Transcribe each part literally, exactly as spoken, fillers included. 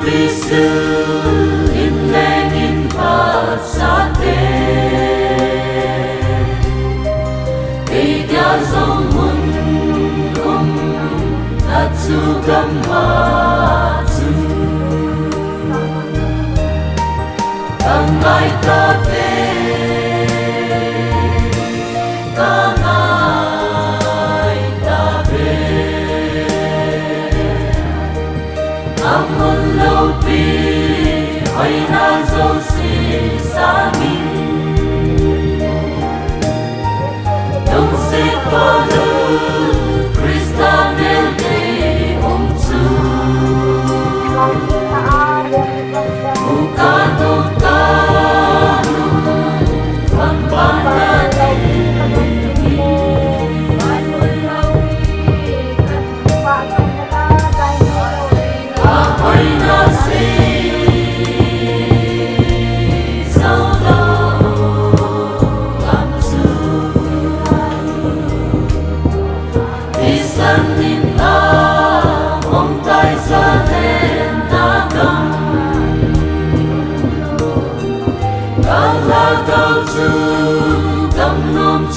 Pisil in leng in phat sate, kei dia jong mun um, a chu gam a chun ka ngai ta ve, ka ngai ta ve. A mun loupi hoina jouse sangin, lungset pha lou Christa mel dei um chu. Muka, muka, muka, muka, muka.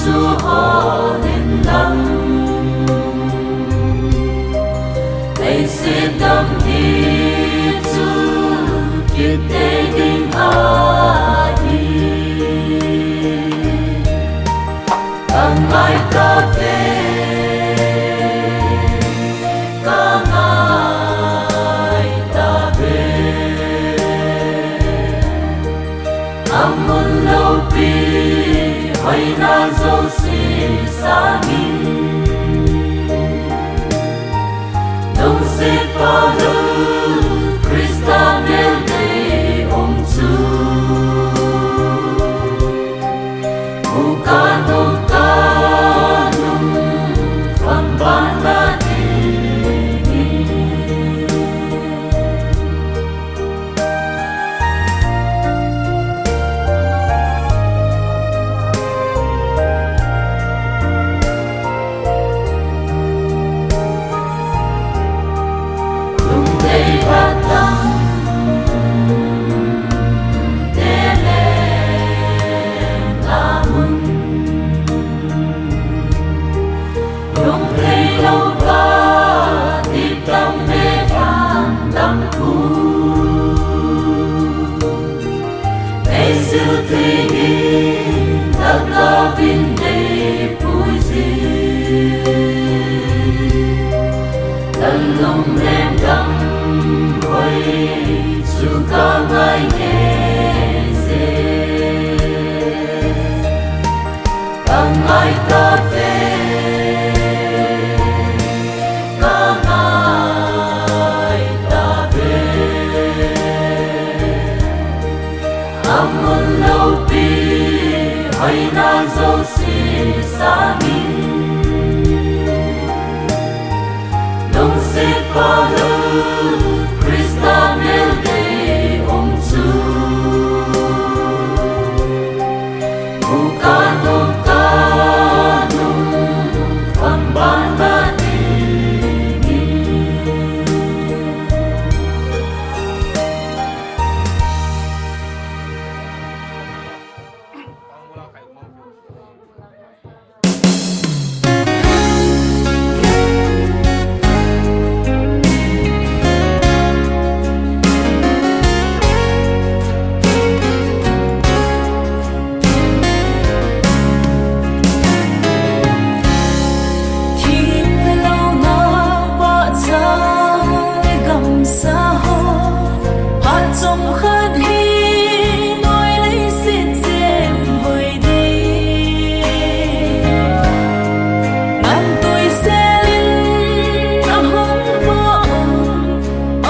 Chu hol in lang, leiset gam hi chu kit tei ding ahi. Ka ngai ta ve, ka ngai ta ve. A mun loupi hoina jouse sangin, lungset pha lou Christa mel dei um chu. Muka, muka, muka, muka. Lungthei lou ka, ti tam me tham tam ku. Ei sil thei in, ta ka vin nei pui si. Ka lung lem dam hoi, chu ka ngai nge se. Ka ngai ta ve, ka ngai ta ve. A mun loupi hoina jouse sangin, lungset pha lou Christa mel dei um chu. Muka, muka, muka, muka. Thim le lou na pachat le gamsa ho, phat chomkhat hi noi leiset jem hoi ding. Namtui sel in ahung vah un,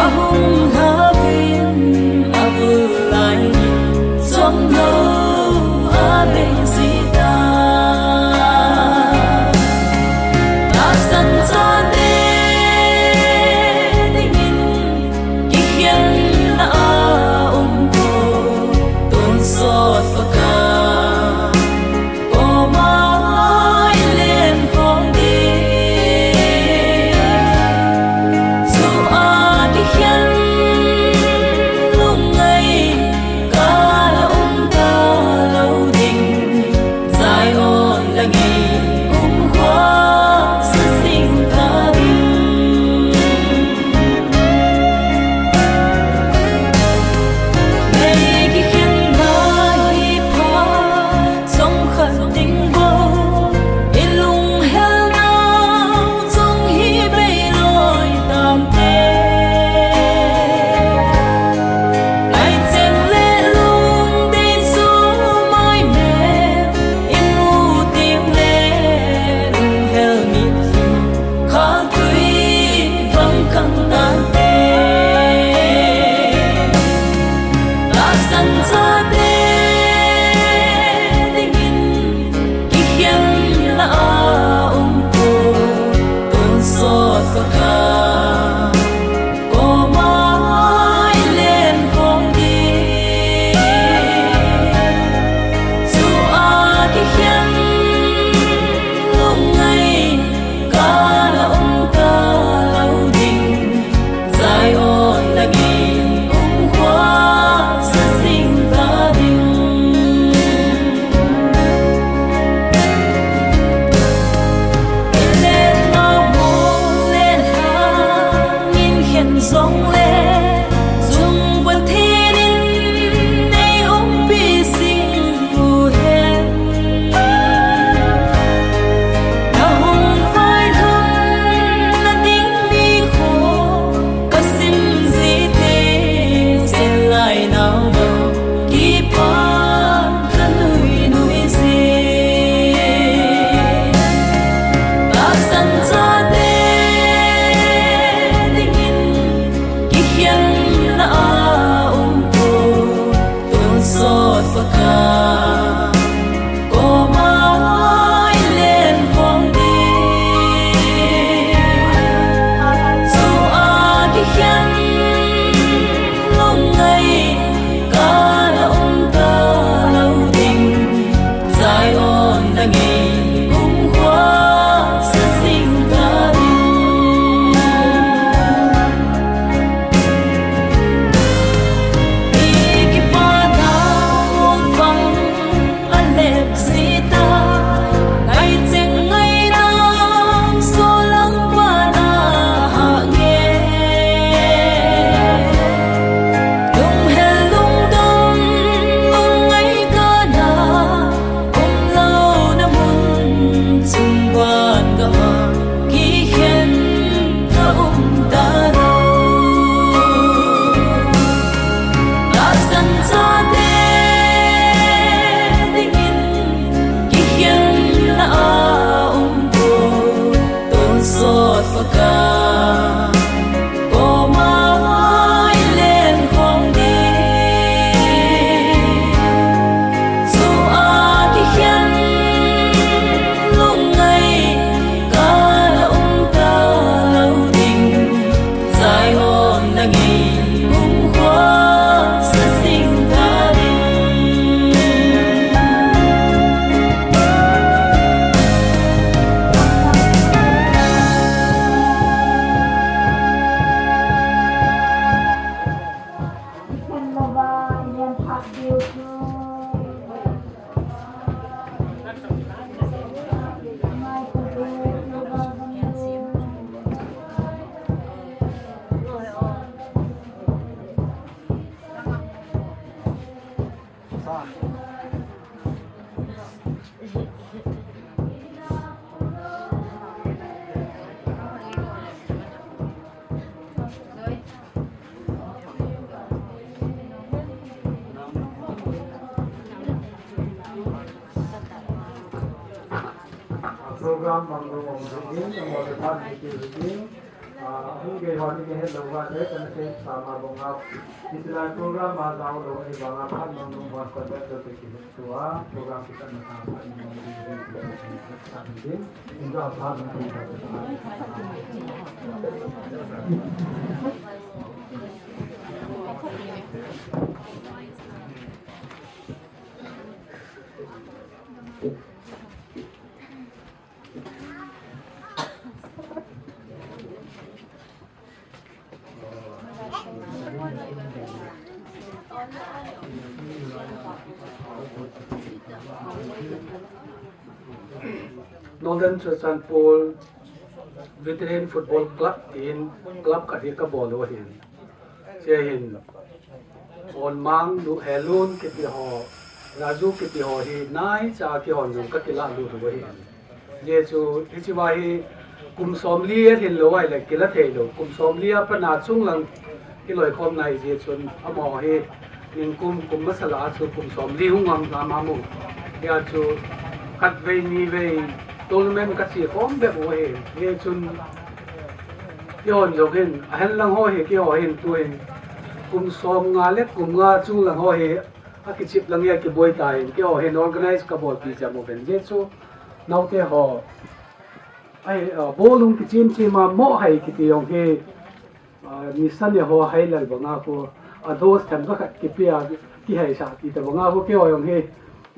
ahung lhah in, abul lai in chomlou abei jita. Tahsan chate dingin kikhenna aum poi, tonsot Pakai koma i lenkhom ding. Chua kikhen Chate dingin kikhenna a um poi, tonsot Pakai koma i lenkhom ding. Chua kikhen lungngai kala um talou ding. Zion na gin kumkhua sa jing ta ding. I lenna mo lenna in khen jongle, chung Pathen in ei umpi jing uhen. Na hung vailhun na ding nikho ka sim ji teng, sen lai nau dong kipa ka nui nui ji. Tahsan chate dingin kikhenna a um poi, tonsot Pakai koma i lenkhom ding. Chua kikhen lungngai kala um talou ding. Zion na gin kumkhua sa jing ta ding. I kipana mun bang a lep ji ta, ngai cheng ngai dang so lang pana ha nge. Lunghel lungdong lungngai kana, umlouna mun chung pan ka ha, kikhen ka um talou. Tahsan chate dingin kikhenna a um poi, tonsot Pakai koma i lenkhom ding. Chua kikhen lungngai kala um talou ding. Zion na gin kumkhua sa jing ta ding. Program bang lo om jing in, amo le pan hiti jing in, ah, hung gei ho ni he lo va le, kan se sa ma bong a, itilai program a jao lo, ei bang a pan bang lo va ko da to te ki tua, program ki kan na ta pan bang lo, in ja pan bang lo. Northern Churachandpur Veteran Football Club tin club khat hi ka bol u ahin. Hiche hin Onmang, Nuhelun kiti ho, Raju kiti ho hi naicha kihon jong ka kilah lut u ahi. Hijeh chun, hiche va hi kum somli alhin lou ahile kila thei lou, kum somli a pat a chunglang kiloikhom nai jeh chun, amaho hi ningkum, kum masa lah a chu kum somli hung um ta mama. Hijeh chun, khatvei, nivei, tournament ka chekhom bep u ahi. Hijeh chun, kihon jong hin, ahinlang ho hi, keiho hin, tuhin, Kum som nga le kum nga chung lang ho hi akichep lang hi akiboi tan, keiho hin organize kabolpi jeng uvin. Ajeh chu naote ho, ai, ah, ball hung kichim chim a mo hai kiti jong hi, ah, nisan ho hai lal banga khu, a dose themkhat khat kipe a kihaisah ti tabanga khu keiho jong hi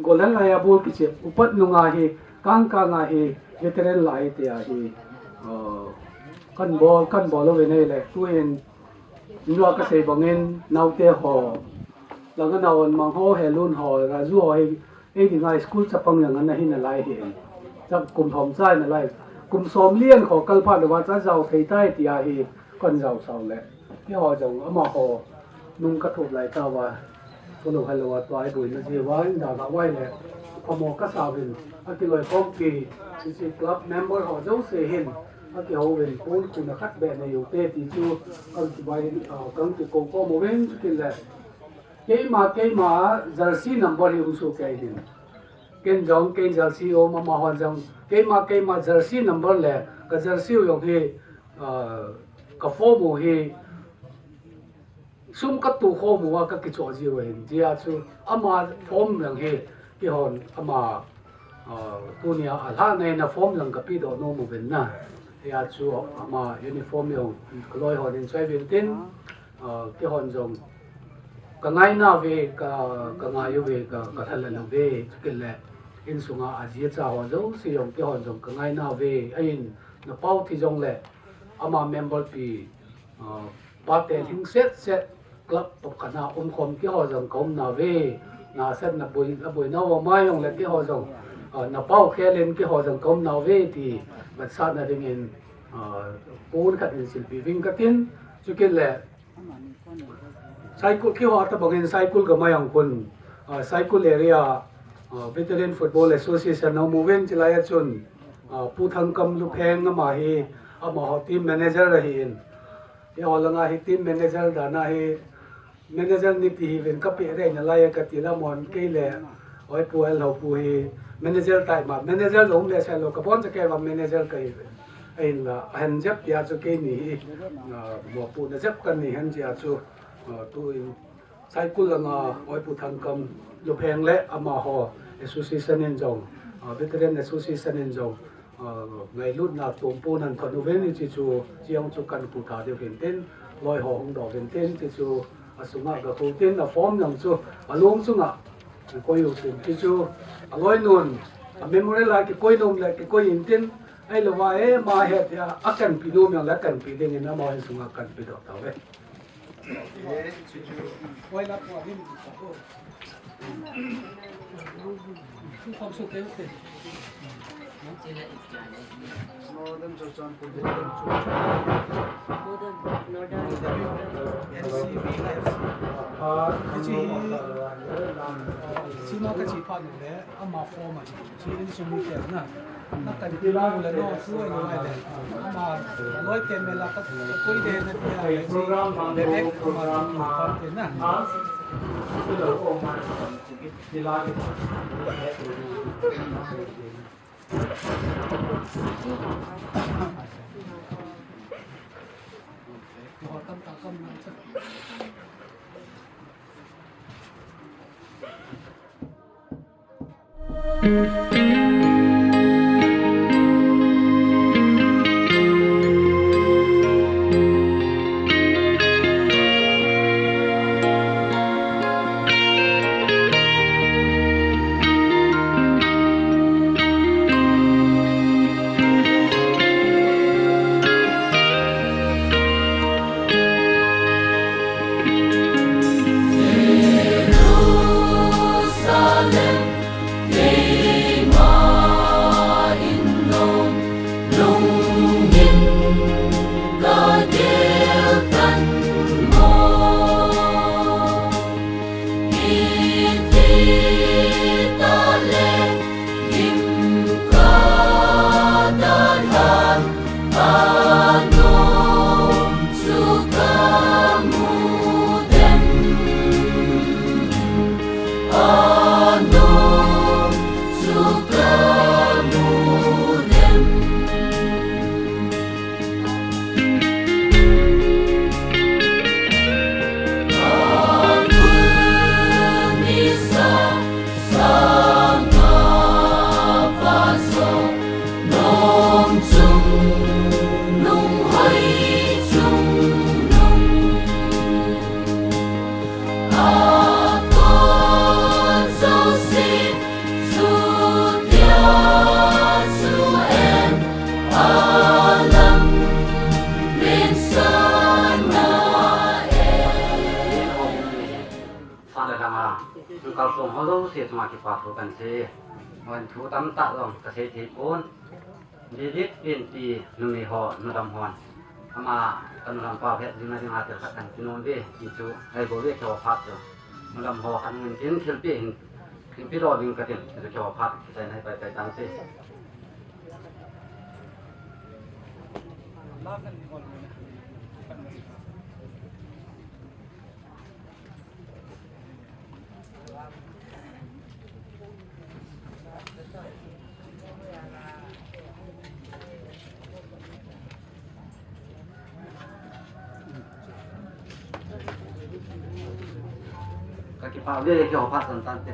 gollhang lai a ball kichep upat nunga hi, kang kang a hi veteran lai tia hi, ah, kan bol, kan bol uvin ahile, tuhin Inlua kasei bangin, naote ho, langa naon mang ho, Helun ho, Raju ho hi, ei dinga school chapang jong ana hi nalai hi. Chap kum thum chai nalai. Kum som li a kho kal phat uva cha jao thei tai tia hi, kan jao sao le. Keiho jong amaho nung kathup lai tauva. Kolo halo a tua iboina jeh uva, inda ga uva ahile, phamo kasa uvin, akiloi khompi, C C club member ho jouse hin, akihouvin, pon khuna khat beh nei ute ti chu, kan kibai, ah, kan kiko khom uvin, chukit le. Keima, keima, jersey number hi um soh kei hin. Ken jong, ken jersey um, amahon jong, keima, keima, jersey number le, ka jersey u jong hi, ah, ka form u hi, sum katu khom uva kakichoh jiu ahin, hijeh chun ama form jong hi keihon ama, ah, tunia alhahna in a form jong kapedoh nom uvin ahi. Hijeh chun ama uniform jong kaloi hon in choi uvin tin, ah, keihon jong kangai nauve, ka, kangai uve, ka, kalhalal uve, chukit le insunga aji acha ho jouse jong keihon jong kangai nauve, ahin na pao thi jongle ama member pi, ah, Pate lhing set set club pakhat a um khom keiho jong ka um nauve. Nasatna boi, aboina uva mai jongle keiho jong, ah, na pao khel in keiho jong ka um nauve ti vetsahna dingin, ah, pon khat in silpeh uving katin. Chukit le Saikul keiho tabangin Saikul gamai jong khun, ah, Saikul area, ah, Veteran Football Association a um uvin chulai a chun, ah, Pu Thangkam Lupheng ama hi, amaho team manager ahin. Keiho langa hi team manager dan a hi, manager ni ti hi ven kape rei nalai kati lamon kei le, oi pu el ho pu hi, manager tai ma, manager lo um le se lo ka bon cha kei va manager kahi ve. Ahinla, ahin jep tia chu keini hi, ah, mopohna jep kanei hen tia chu, ah, tuin, Saikul langa, oi pu Thangkam Lupheng le amaho association in jong, ah, veteran association in jong, ah, ngailutna tumpon an thot uvin hiche chu, chiang chu kan pu tha diu hintin, loi ho hung doh uvin tin, hiche chu asunga ga khu tin, a form jong chu along chunga koi u tin, hiche chu aloi nun, a memorial a kikoi nom le kikoi in tin, ahilouva e, ama he tia, akanpi nom jong le akanpi dingin ama insunga kanpi doh tauve. Sima kachi phat le ama form a hi. Chi in sum ni tel na. Na kan ti la le no, su ai no ai le. Ama loi te me la ka koi de na ti ai le. Program ma le, program ma. Te na. Ti la ke. Ho tam ta kam na. Ho jouse chunga kipathu kasei. Hon thu tamtah jong kasei thei pon. David Pinpi numei ho, nulam hon. Ama, ka nulam pa het ding na ding a thil khat kahin ti nom ve, ti chu, hei bou ve keiho phat chu. Nulam ho khat in tin thilpeh hin, thilpeh lo ding katin, ti chu keiho phat, kichai nai pai pai tang te. Ka kipah ve, keiho phat tan tan te.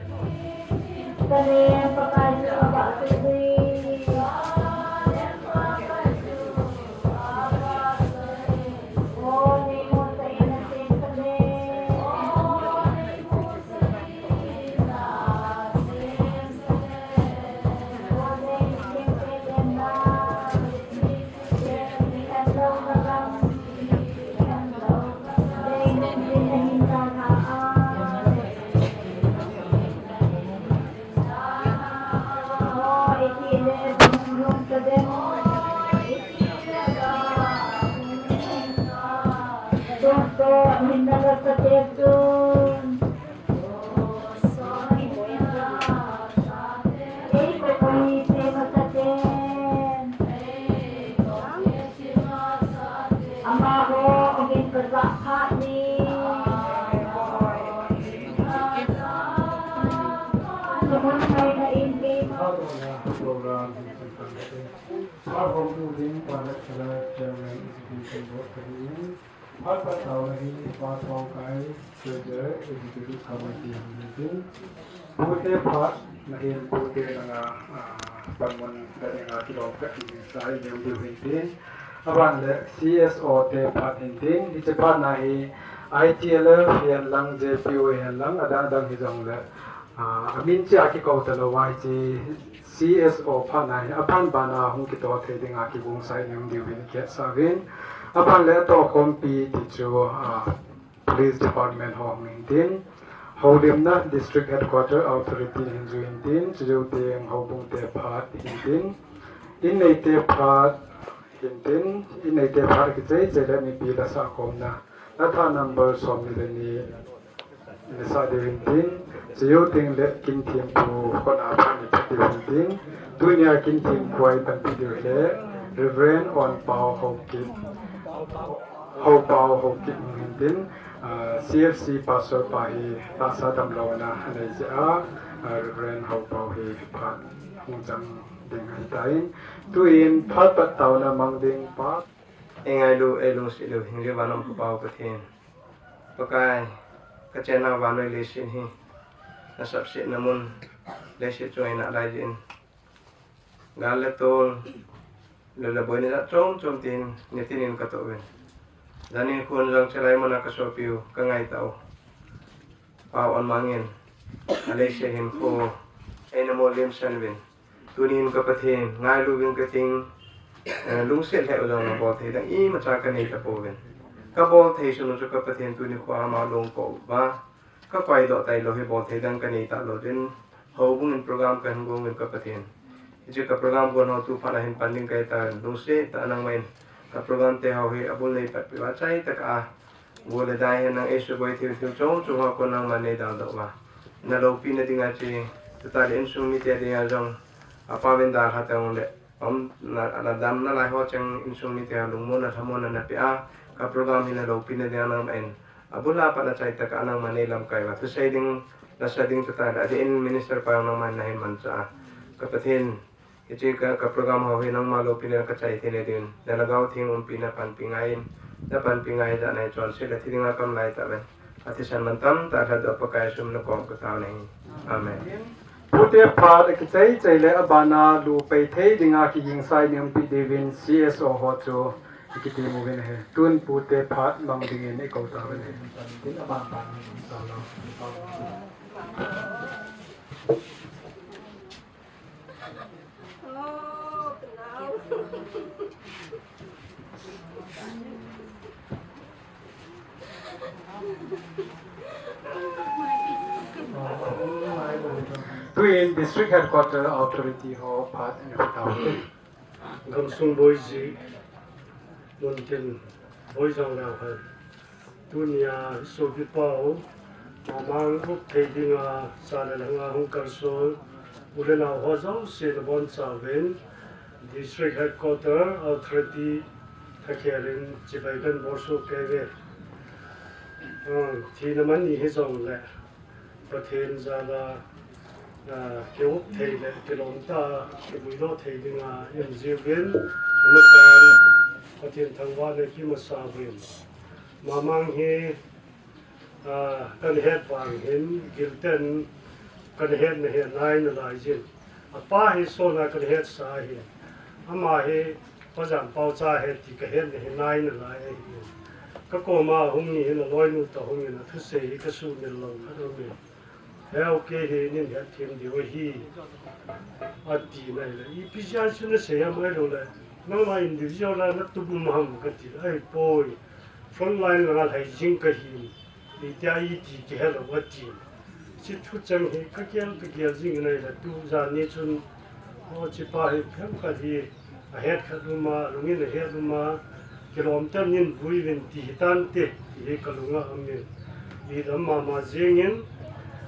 Amaho agin kajah phat ni. Sumun ngaina in keima. Phat hom tu ding, Phat Lakshara Chairman Executive Board kahi in. Phat pat taona hi Pa Thongkai, Treasurer, Executive Committee hung hin tin. Pute phat na hin pute langa, ah, panmun na dinga kilom ka hi sa i neu diu hin tin. Aban le C S O te phat hin tin. Hiche phat na hi I T L F hihen lang, J P O hihen lang, adang dang hijong le, ah, amin chia kikou talou va hiche C S O phat na hi, aphat bana hung kito thei dinga kigong sa i neu diu hin kisa uvin. Aban le atohkhompi ti chu, ah, Police Department ho hung hin tin, houlimna District Headquarter Authority hin jui hin tin, chujou teng houbung te phat hin tin, innei te phat hin tin, innei te phat kichai chai le mipi la sahkhomna, la tha number som ni le ni, ni sa diu hin tin, chujou teng le kin thempu kona phat ni phat diu hin tin, tunia kin thempu a i panpi diu le Reverend Onpao Haokip. Haopao Haokip hung hin tin, ah, C F C Pastor pa hi tahsa damlouna anei jeh a, ah, Reverend Haopao hi phat hung chang ding ahitan. Tuin phat pat taona mang ding pa. Eingailu, eilungset u, hingjing vana um Papa u Pathen. Pakai, kachenna vannoi leiset hi nasapsetna mun, leiset chunga inalai jeh in. Gal le tol, lou le boi ni jat chom chom tin, nitin in katoh uvin. Jan in khun jong chelai muna kasopiu, kangaitah u. Pao Onmang in, aleiset hinkho, eina moh limsan uvin. Tunin ka Pathen, ngailu uvin kating, eh, lungset lheh u jong nabol thei dang imacha kanei tapouvin. Kabol thei sunu chu ka Pathen tuni khoa ama lungkop uva. Kakoi doh tailou hi bol thei dang kanei talou din. Houbung in program kahin gong uvin ka Pathen. Hiche ka program gon ho tu phat a hin pan ding kahi tan, lungset tah a nangma in ka program te ho hi abul nei patpi uva achaitah a go le dai hi nang eisuboi thei u thil chom chom ho kon nangma nei daldoh uva. Naloupina dinga chu, tuta le insung mite dinga jong, apa uvin dalha teng le, um, na, na damna lai ho cheng insung mite a lungmonna lhamonna napeh a, ka program hi naloupina dinga nangma in abul a pat achaitah a nangma nei lamkai uva. Thusei ding, lasa ding tuta le, adeh in minister pa nangma in nahin manchah a. Ka Pathen, hiche ka, ka program ho hi nangma loupina kachai theina dingin, nalhagao theng umpina panpi ngai in, napanpi ngai jeh a neichonse le thi dinga kaum laitah uvin. Athisan mantam tah lhatdoh Pakai sum nakom katao nahi. Amen. Pute phat akichai chai le abana lu pei thei dinga kigingsa i neipeh diuvin C S O ho chu ikitem uvin ahi. Tun pute phat mang dingin ikou tauvin ahi. Tuin District Headquarter Authority ho phat in hutau. Gamsung boiji, muntin boijong leu hen. Tunia sopi pau, mamang up thei dinga, sa le langa hung kalsong, u le nao ho jouse nabonchauvin, District Headquarter Authority thakhelin chibai kan bolsoh kei ve. Ah, thina man ni hijongle, Pathen jala, ah, kiup thei le, kilom tah, kivuilo thei dinga, in jiuvin, amakan, Pathen thangvahna kimasauvin. Mamang hi, ah, kan het vang hin, gilten, kan hetna hi nai nalai jin. Apa hi sona kan hetsa ahi. Ama hi, Pajan Paocha ahi ti ka hetna hi nai nalai ahi. Ka koma hung ni hin aloinu toh hungin athusei hi ka sumil lou khat aumin. Heo kei hi nin hetthem diu ahi. Ati naile. Ipi jeh a chu nasei ham ahiloule. Nangma individual a natupum ham kati le. Ahipoi. Front line langa lhai jing kahi. Itia iti kihelou ati. Hiche thucheng hi kagel, kagel jing naile. Tu jan ni chun. O, hichepa hi phem khat hi. Ahet khat uma, lungin ahet uma, kilom tah in vuiuvin ti hitante, ti hi kalunga aumin. Idam mama jingin,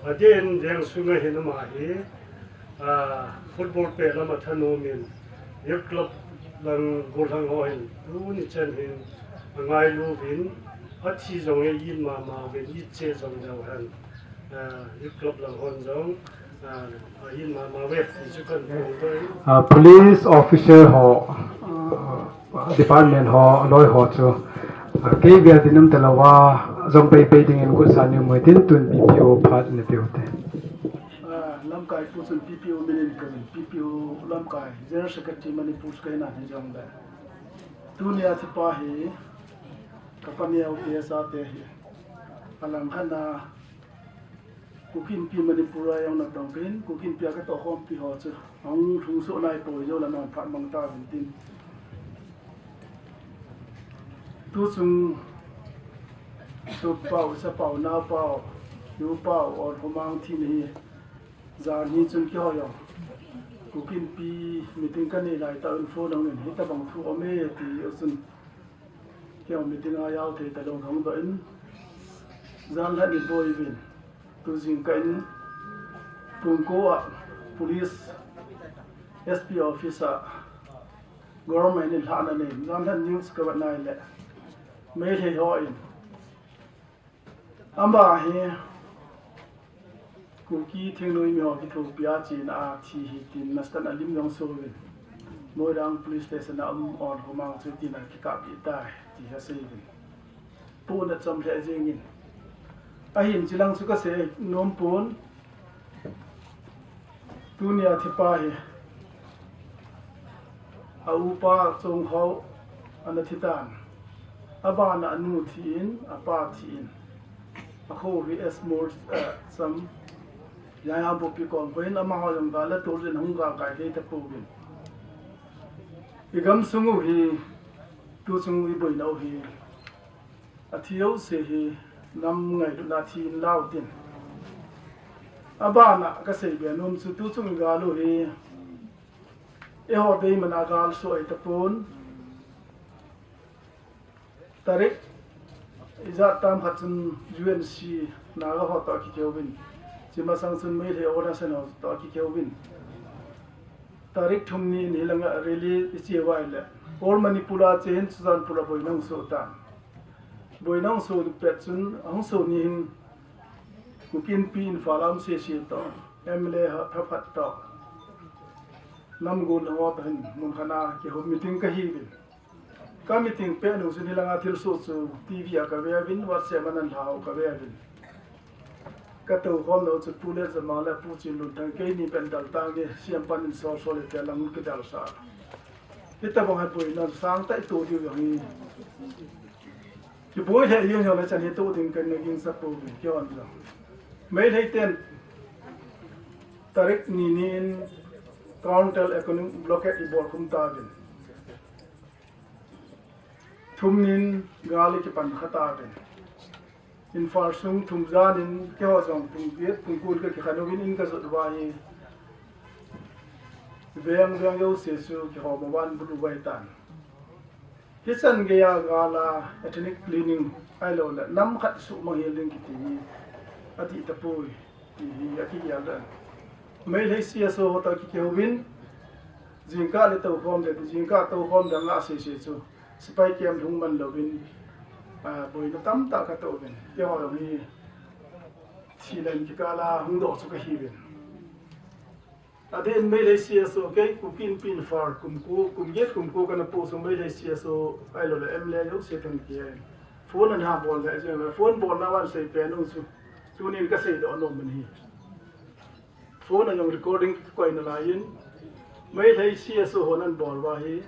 adeh in veng sunga hin ama hi, ah, football pet lam athanomin, youth club lang gollhang ho hin, tuni chan hin, angailuvin, athi jong hi it mama uvin, it cheh jong leu hen. Ah, youth club lang hon jong, ah, ah, police officer ho, ah, department ho, loi ho chu, ah, kei bia dinum talouva, jong peipei dingin kutsa niu muitin tun P P O phat nati ute. Ah, lamkai pu chun P P O minin kamin, P P O lamkai, General Secretary Manipur kahi nan hijongle. Tunia thipa hi, kapa neo P S A te hi. Alang khat na, Kuki Inpi Manipur a jong natong kahin, Kuki Inpi a katoh khompi ho chu, ahung lhung soh naipoi, jou le non phat mang tauvin tin. Tuchung, sopau, sapau, naopau, nupau, Onkhomang thina hi, jan hi chun keiho jong, Kuki Inpi meeting kanei laitah un phone ahungin, hitabang thu aume ti u chun, Keiho meeting a jao thei talou hung doh in, janlhah ni boiuvin, tu jingkah in, Pungko a, police, S P office a, government in lhahna nei, janlhah news kavet naile, Meitei hon, Ama hi Kuki thingnoi miho kithopi a chena a thi ahi tin nasatah in alim jong souvin. Moirang Police Station a um Onkhomang chu tina kikap lih tai ti aseiuvin. Puna chom lheh jengin. Ahin chilang chu kasei nom pon. Tunia thipa hi, a upa Chonghao ana thi tan. Abana anu thi in, apa thi in. Akho hi Esmore, eh, Sam, Yaya Bopi kom ko in, amaho jong gal le tol in hung gal kai thei tapouvin. I gamsung u hi, tuchung u i boina u hi, Athi jouse hi nam ngailutna thi in lau tin. Abana kasei be nom chu tuchung gal u hi eiho deiman a gal soh ahi tapon. Tarik ijat tam khat chun U N C Naga ho toh kikeh uvin. Chi masang chun Meitei August ho toh kikeh uvin. Tarik thum ni in hilanga rally iche uva ahile. All Manipur a che hin Churachandpur a boina hung soh tan. Boina hung soh pet chun, ahung soh ni hin Kuki Inpi Imphal a um sese toh, M L A ha phabep toh, nam gollhang ho toh hin mun khat a kihou meeting kahi uvin. Ka meeting pet u chun hilanga thilsoh chu T V a kave uvin, WhatsApp a ana lhau kave uvin. Ka tou khom lou chu Pu Letjamang le Pu Chinlunthang keini pen dal tange, siam pan in sol sol e tia lang kidal sa. Hitabang a boina sang tah i toh diu jong hi. Kiboi lheh jeng jong le chan hi toh ding kana gingsa pouvin kihon jong. Meitei ten tarik ni ni in counter economic blockade i bol khum tauvin. Thum ni in gal i kipan kha tauvin. Imphal sung thum jan in keiho jong pung get, pung ko in ka kikhen uvin in ka jot uva hi Veng veng jouse chu kihom a van bulu vai tan. Hichan geiya gala ethnic cleaning ahilouleh nam khat suhmang hel ding kiti hi adih tapoi ti hi akigel dan. Meitei C S O ho toh kikihouvin, jingkah le toukhom le, jingkah toukhom dang a seise chu sepai camp lhung man louvin, ah, boina tamtah katoh uvin. Keiho jong hi thi le in kikal a hung doh chu kahiuvin. Adeh in Meitei C S O kei, Kuki Inpi Imphal kum ko, kum get kum ko kana post u Meitei C S O ahilouleh M L A jouse toh kihe in. Phone ana bol le, jeng le, phone bolna van sei pen u chu. Tunin kasei doh nom in ahi. Phone a jong recording kikoi nalai in. Meitei C S O hon ana bol uva hi.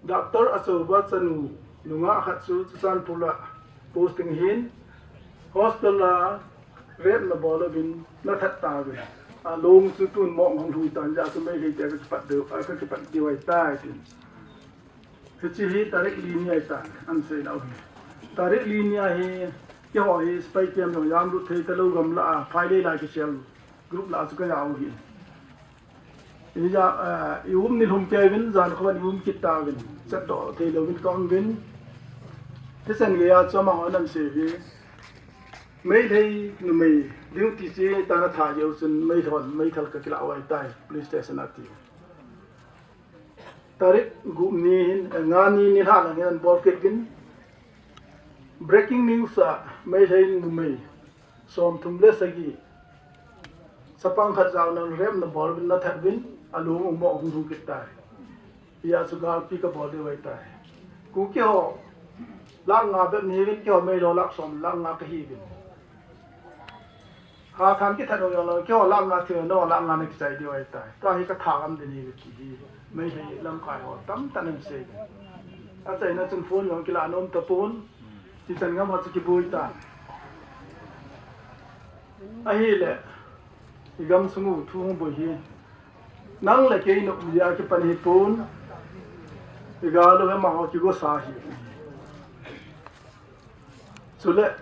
Doctor Achouba chanu nungah khat chu Churachandpur a posting ahin, hospital a rape nabol uvin nathat tauve. Along chu tun mong hung lhung tan, hijeh chun Meitei te kakipat diu, a, kakipat diu ahitai tin. Hiche hi tarik li ni ahitan, ana seina u hi. Tarik li ni a hi, keiho hi sepai camp jong jamlut thei talou gamla a, phailei lai kisel group lah a chu kajao u hi. Ija, eh, i um ni lhum kei uvin, jan khovah in i um kit tauvin. Chatdoh thei louvin kaum uvin. Hichan geiya chu amahon ana sei hi. Meitei numei duty che tan atha jeh u chun meithal, meithal kakilah u ahitai, police station a ti. Tarik gup ni hin, eh, nga ni nilhah lang hin ana bol kit uvin. Breaking news a, Meitei numei somthum le sagi, chapang khat jaona rape nabol uvin nathat uvin, along u mong hung lhung kit tai. Hijeh chun galpi kabol diu ahitai. Kuki ho lakh nga bep nahiuvin, keiho Meilhei lakh som lakh nga kahiuvin. Hatah in kithat u jonglou, keiho lakh nga thil, nangho lakh nga nakichai diu ahitai. Tua hi kathagam ding ahi ti hi Meitei lamkai ho tamtah in ana sei. Achaina chun phone jong kilah nom tapon. Ichan gam a chu kiboi tan. Ahile, i gamsung u thu hung boi hi, nang le kei nop jeh a kipan ahipon, i gal u hi amaho kigosa ahi. Chule,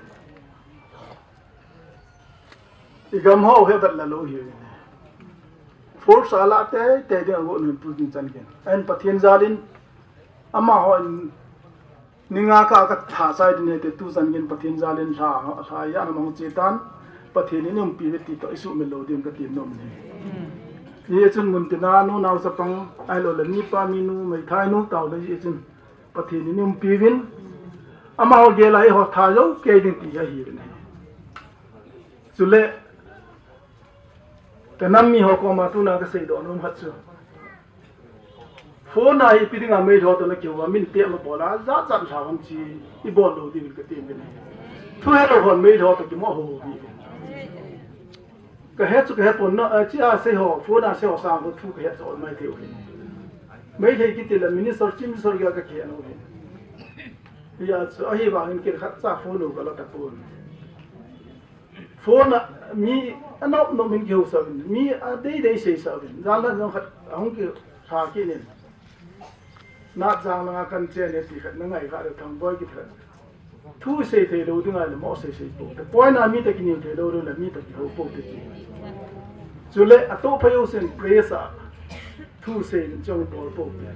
i gam ho hi avet la lou ahi. Force a lah teitei ding agot u ahin tuchan geiyin. Ahin Pathen jal in, amahon, ni nga kah a katha chai ding ahi ti tuchan geiyin Pathen jal in lha, lha ijat ham ahung che tan, Pathen in umpi uve ti toh isuhmil lou ding kati nom e. Hichun muntina nu nao chapang, ahilouleh mipa minu, meithai nu taole hichun Pathen in umpi uvin, amaho gel a eiho tha jou kei ding ti ahiuvin ahi. Chule, ka nam miho koma tuna kasei doh nom khat chu, phone a hi ipi dinga Meilhei toh nakihou a, min tep nabol a, jat jat lha ham chi ibol lou diuvin kati uvin ahi. Thu helou hon Meilhei toh kimo hou uvin. Kahet chu kahet pon na, a, chi a sei ho, phone a sei ho sang ho thu kahet chu ol mai thei u ahi. Meilhei kiti le Minister, Chief Minister gel kakihet u ahi. Hijeh chun ahivangin kei khatcha phone u kala tapon. Phone a mi anop nop in kihou sah uvin, mi adei dei sei sah uvin. Jan la jong khat ahung kilha kit in. Natjang langa kan chen e ti khat, nangai kha le Thangboi kiti khat. Thu sei thei lou ding ahile mo sei sei pou te. Point a mi toh kinem thei lou le mi toh kihou pou te ti. Chule atoh pha jousen press a thu sei in chong bol pou te.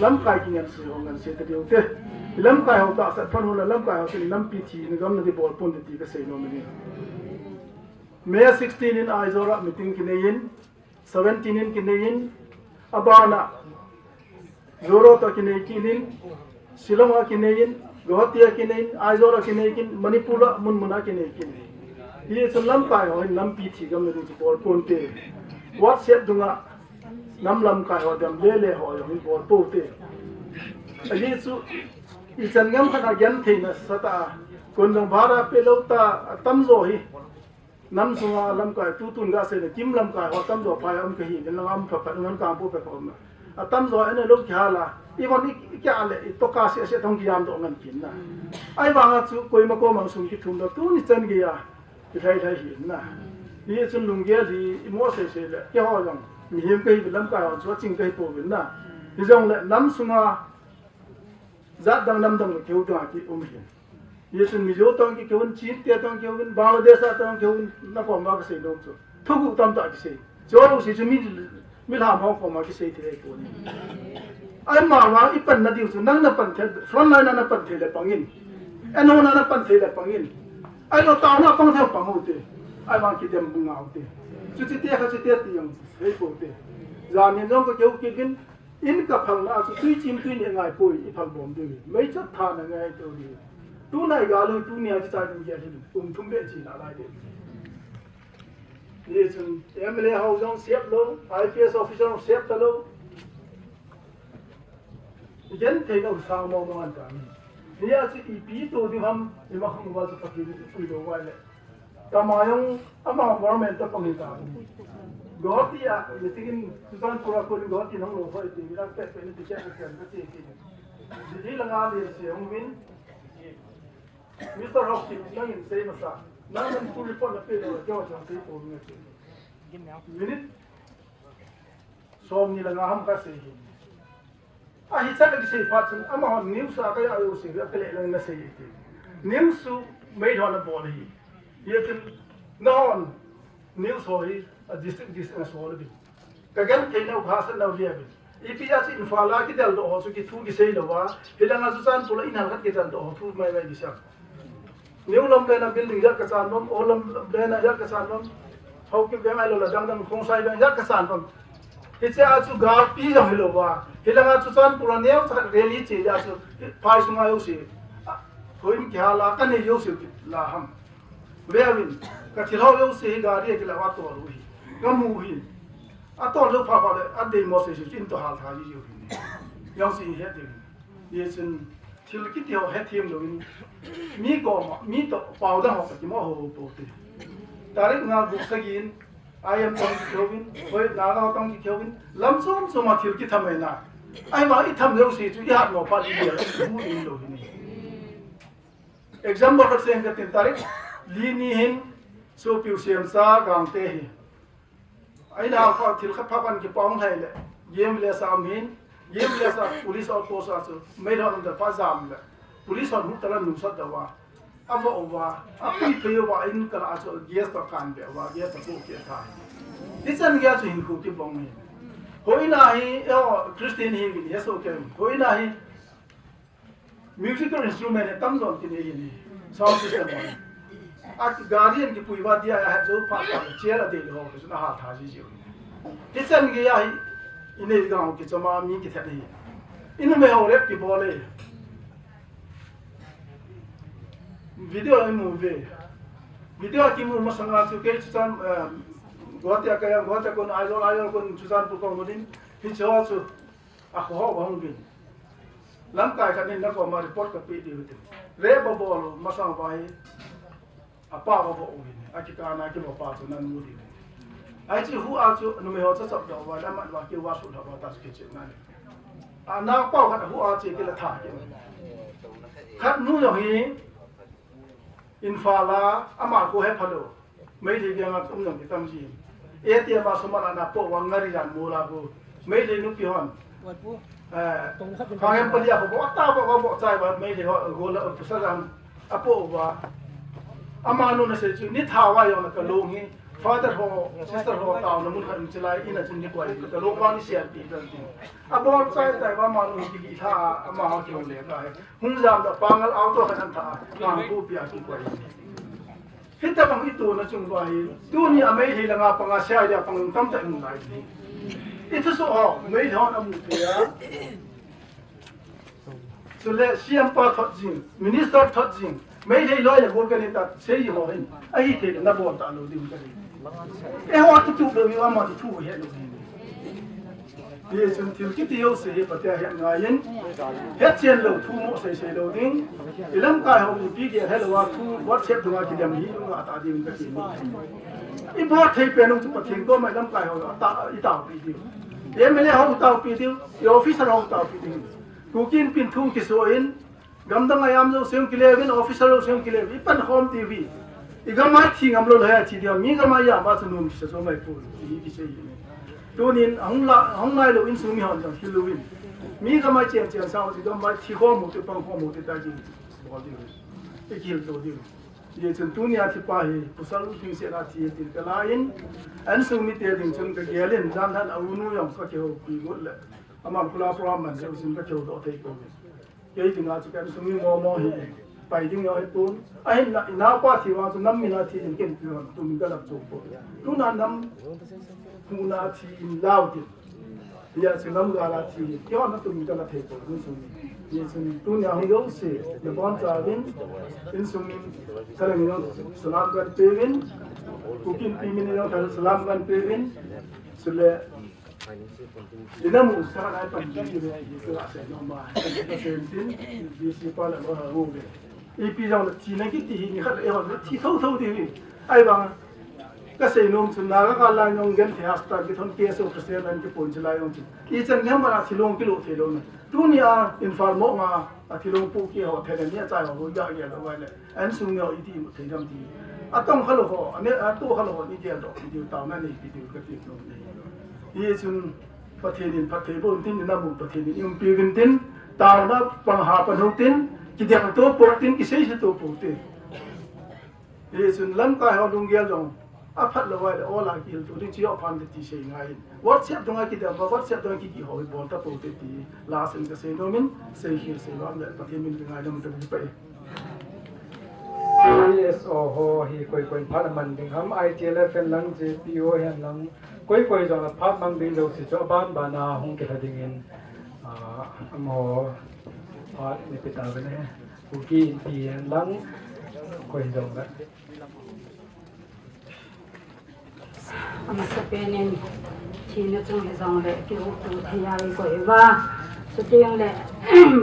Lamkai kingansei ho ngansei ta diu te. Lamkai ho tahsan phat hon la lamkai ho chun nampi thi in gam nati bol pon te ti kasei nom e. May sixteen in Aizawl a meeting kinei in, seventeen in kinei in, abana Zoro toh kinei kit in, Shillong a kinei in, Guwahati a kinei in, Aizawl a kinei kit in, Manipur a mun mun a kinei kit in. Hichun lamkai ho hin nampi thi gam nati chu bol pon te. WhatsApp dunga nam lamkai ho dam lele ho jong hin bol pou te. Ahi chu, ichan gam khat a genthei nasatah a, kon jong bhara pe lou ta, atamjo hi. Nam sunga lamkai tutun gasei le KIM lamkai ho atamjo phai a um kahi, len lang a um phat phat, ngan kang pu phat phat um. Atamjo ene lou kihal a, ivon i, i kya le, i toka se se thong kiyam doh ngan kin na. Ahivanga chu koima koma sum kithum lou, tuni chan geiya, i lhai lhai hi na. Hichun lunggel hi, imo sei sei le, keiho jong, mihem kahi lamkai ho chu aching kahi pouvin na. Hijongle, nam sunga, jat dang nam dang kihou ding a ki um ahi. Hichun Mizo toh kihou in, Chin te toh kihou in, Bangladesh a toh kihou in, nakom uva kasei nom chu. Thuguh tamtah kisei. Choi u sei chu mi Milham ho koma kisei thei pon. Ahivang i panna diu chu nang na pan thei, front line na pan thei le pangin. Eiho na na pan thei le pangin. Ahilou taona pang thei pang u te. Ahivang kidem bu ngau te. Chuche te kha chuche te ti jong sei pon te. Jamin jong ka keu kit in, in ka phalna chu tui chim tui neh ngai poi, i phal bom diu. Meichot tha na ngai to diu. Tuna i ga lou, tunia chu chai ding ge hin. Kum thum be chi na lai de. Hichun M L A ho jong sep lou, I P S officer jong sep talou. Igenthei lou sang mong mong an ta ni. Hia chu ipi to ding ham, ima khang uva chu Pathen in ipui lou uva le. Tama jong ama government toh pang hita. Guwahati a, nitin Churachandpur a kon Guwahati nang lou hoi ti, mi lang pet pet ni ti che ka ken ka ti ti. Delhi langa le se hung min. Mister Hawkins, nangin sei masa. Nang nang full report na pe lou, keiho chang sei pon nge. Minute som ni le nga ham ka sei hi. Ahi cha ka kisei phat chun, amahon news a ka ya yo sei, ka le lang na sei ti. News chu meithon a bol hi. Hitin nahon news ho hi, a district district a so le bi. Ka genthei nau kha san nau lia bi. Ipi a chu Imphal a kidel doh ho chu kithu kisei lou a. Hilanga chu Churachandpur a in hal khat kidel doh ho thu mai mai kisei. New Lamlen a building jat ka chan nom, Old Lamlen a jat ka chan nom, Haokip veng ahilou le dang dang Khongsai veng jat ka chan nom. Hiche a chu galpi jong hilou va. Hilanga chu Churachandpur a neocha rally che jeh a chu phai sunga jouse. Hoin kihal a ka nei jouse la ham. Veuvin, ka thil ho jouse hi gari a kila va tol u hi. Ka mu hi. A tol jou pha pha le, a dei mo sei sei chu in toh hal tha ji u hi. Jong si he ding. Hichun thil kiti ho hethem louvin, mi koma, mi toh pao dang ho kati mo ho ho pon te. Tarik nga gup sagi in, I M tong kikhouvin, hoi, Naga ho tong kikhouvin, lam chom chom a thil kitham e na. Ahivang i tham jouse chu i hat mo phat i bia, i bu in lou hi ni. Example khat seng katin, tarik li ni hin, Sopi u Semcha Gangte hi. Aina kha thil khat pha pan kipong thei le. Game le sam hin. Game le sa police outpost a chu. Meithon hon ta pa jam le. Police hon hu tala nung sat da va. A va va. A pui pui va in kala chu gas ta kan be va. Gas ta ko ke tha. Hichan gei chu hin khu kibong hi. Hoina hi, eh, Christian hi vin, yes, okay. Hoina hi, musical instrument hi tamjo kinei hi ni. Sound system hi. A gari in kipui va dia a het jou pha pha, chair a dei ho, chu na hal tha ji ji. Hichan gei a hi, inei gang kichom a mi kithat ni. Inu me ho rep kibol e. Video a imu ve. Video a kimu masanga chu kei chu chan, eh, Guwahati a kaya, Guwahati a kon, Aizawl, Aizawl kon chu chan pu kong din. Hiche ho chu. A kho ho hung bin. Lamkai khat in na koma report ka pe diu tin. Rape abol masang va hi. A pa va vo u hin. A kikana kivo pa chu nan mu diu. Ai chi hu a chu numei ho cha chap do va, lam va ki va su do va ta chu kichi nan. A na pa khat hu a chi kila tha ki. Khat nu jong hi. Imphal a, ama kho he phalo. Meitei veng a um jong kitam ji. A T M a sum a na po vang ngari jan mo la ko. Meitei nupi hon. Wat pu. Eh, Tong khat in khang em pali a ko, ta bo, bo, bo, chai ba, Meitei ho, go la, pu sa jam. A po va. Ama nu na sei chu, ni tha va jong na ka long hi. Father ho, sister ho, tao na mun khat um chilai, ina chun ni koi, ka long va ni sian pi dan ti. A bol chai chai va ama nu hi ki tha, ama ho ki le ka he. Hung jam da pangal auto khat an tha, nang pu pia ki koi. Hitabang i tuna chung va hi, tuni a Meitei langa panga C I D a pang tamtah um lai hi. I thusoh ho, Meitei hon amu thei a. Chule C M pa thot jing, minister thot jing, Meitei loi le gol kani ta, sei ho hin. Ahi thei na bol ta lou ding kani. Eiho tu tu lou, ama tu tu he lou. Hichun thil kiti jouse hi Pathen a het ngaiyin, het chen lou thu mo sei sei lou ding. I lamkai ho ipi gel helou a thu WhatsApp dunga kidem hi lunga ta ding kati. I bol thei pen u chu Pathen koma i lamkai ho ta, i taopi diu. M L A ho taopi diu, i officer ho taopi diu. Kuki Inpi in thu kiso in, Gamdang a jam jouse jong kile uvin, officer jouse jong kile uvin, i pankhom ti uve. I gam a thi ngam lou le, thi dia, mi gam a jam a chu nom kisa jo mai pon, ti hi kisei hi. Tunin, ahung la, ahung nai lou insung mi hon jong thil uvin. Mi gam a chen chen sao, i gam a thi khom u te, pankhom u te ta jing, bol diu. I kihil to diu. Hijeh chun tunia thipa hi pasal ding sela thi tin kala in, insung mite ding chun kagel in, jan han a unu jong kakihoupi got le, aman khula program man jeh chun kakihou doh thei pouvin. Kei dinga chu insung mi momo hi, pai ding jong hipon. Ahinla, inaopa thi vang chu nam mina thi in ken pi hon, tun kalam chu po. Tuna nam muna thi in lau tin. Hijeh chun lamgal a thi, keiho natum in kala thei poi, insung mi. Hijeh chun tunia hung jouse, nabonchauvin, insung mi, kaleng jong salam kahin peuvin, Kuki Inpi min jong salam kahin peuvin, chule, inamu sa lai pan ding le, kala sei nom ma, sei tin, B C pa le mo ha hu ve. Ipi jong le thina kiti hi nikhat le eiho le thi thotho ding hi. Ahivang kasei nom chu Naga kal lai jong genthei hasta kithon K S O president an kipon chilai jong chu. Ichan gei mana thilong kilo thei lou na. Tunia Imphal mo nga a thilong pu kiho thei na nia chai ho ya ya lou vai le. Insung neo iti mu thei dam ti. Atong khalou ho, ane ato khalou ho ni gel doh ti diu taona nei ti diu kati nom nei. Hijeh chun Pathen in phatthei boh in tin, inamu Pathen in umpi uvin tin, taona pang ha pan hung tin, kidem to po tin, kisei se to po tin. Hijeh chun lamkai ho lunggel jong, aphat lou vai le, ola kihil to ding, chi ho phan ti sei ngai in. WhatsApp dunga kidem va, WhatsApp dunga kiki ho, bol ta po te ti, la sen kasei nom in, sei khel sei lam le, Pathen min kingaidam ta pai. C S O ho hi koi koi phat a man ding ham, I T L F hen lang, J P O hen lang, koi koi jong a phat mang ding jouse chu aban ban a hung kilha ding in, ah, amaho phat ni pe tauvin ahi, Kuki Inpi hen lang, koi jong le. Amasapen in thina chung hijongle kihouto thei a ikoi uva. Chuteng le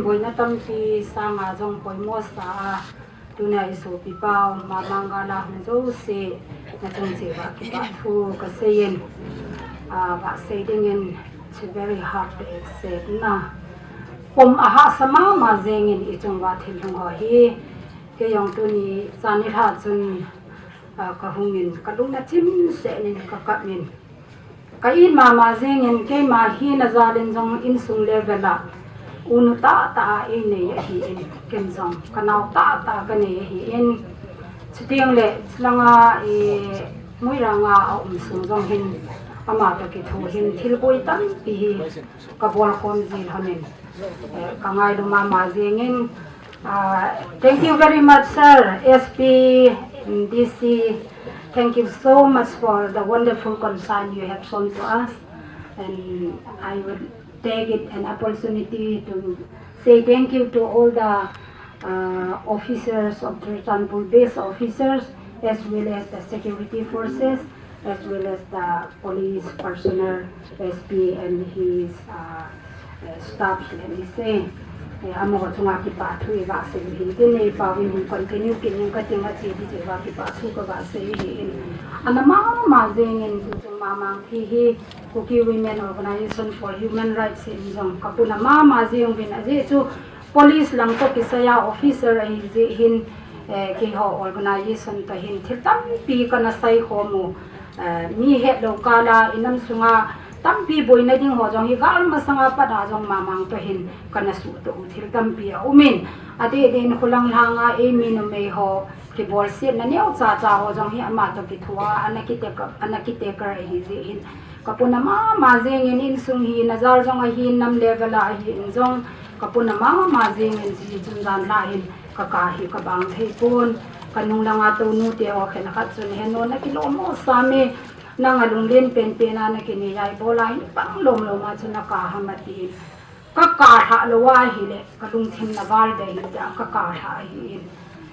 boina tampi sanga jong poimo sa a, tunia isopi pau, Mamang gal a hung jouse, nachung cheh uva kipa thu kasei in, ah, vah sei ding in, it's very hard to accept na. Pom ahahsa mama jeng in ichung uva thil hung ho hi, kei jong tuni chan nilhah chun, ah, kahung in, kalung nachim seh in kakap in. Ka it mama jeng in, keima hi najal in jong insung level a unu tahtah a einei ahi in, ken jong kanao tahtah kanei ahi in. Chuteng le, chulanga, eh, Moirang a aum sung jong hin, ama toh kitho hin, thil boi tampi hi kabol khom jing hon in. Eh, kangailum mama jeng in, ah, thank you very much, sir, S P, D C. Thank you so much for the wonderful concern you have shown to us. And I would take it an opportunity to say thank you to all the, uh, officers of Churachandpur, base officers, as well as the security forces, as well as the police personnel, S P and his, uh, uh, staffs, let me say. Eh, amaho chunga kipa thu ivah sei u hin tin, eipao in hin continue kit ning kating, ache ding cheh uva kipa thu kavah sei u hin. Ana mama jeng in tuchung Mamang thi hi Kuki Women Organization for Human Rights in jong kapuna mama jeng uvin, ajeh chu police lang toh kisai a officer ahi jeh hin, eh, keiho organization toh hin thil tampi kana sai khom u, eh, mi hetlou kal a inam sunga tampi boina ding ho jong hi gal masanga pat a jong Mamang toh hin kana suhtoh u thil tampi aum in, adeh deh in khulang lhang a eimi numei ho kibolsetna neocha cha ho jong hi ama toh kitho a ana kitek, ana kitek ahi jeh hin, kapuna mama jeng in, insung hi najal jong ahin, nam level a ahin jong, kapuna mama jeng in, hiche chun jan lhah hin kaka hi kabang thei pon, kanung langa tounu te ho khenkhat chun, he nu, nakilom mo sam e, nanga lunglen penpen a nakinei a, ibol a hin pang lom lom a chu naka ham, atin. Kaka lhah lou ahile, kalungthim na val dei hin tia kaka lhah ahi in.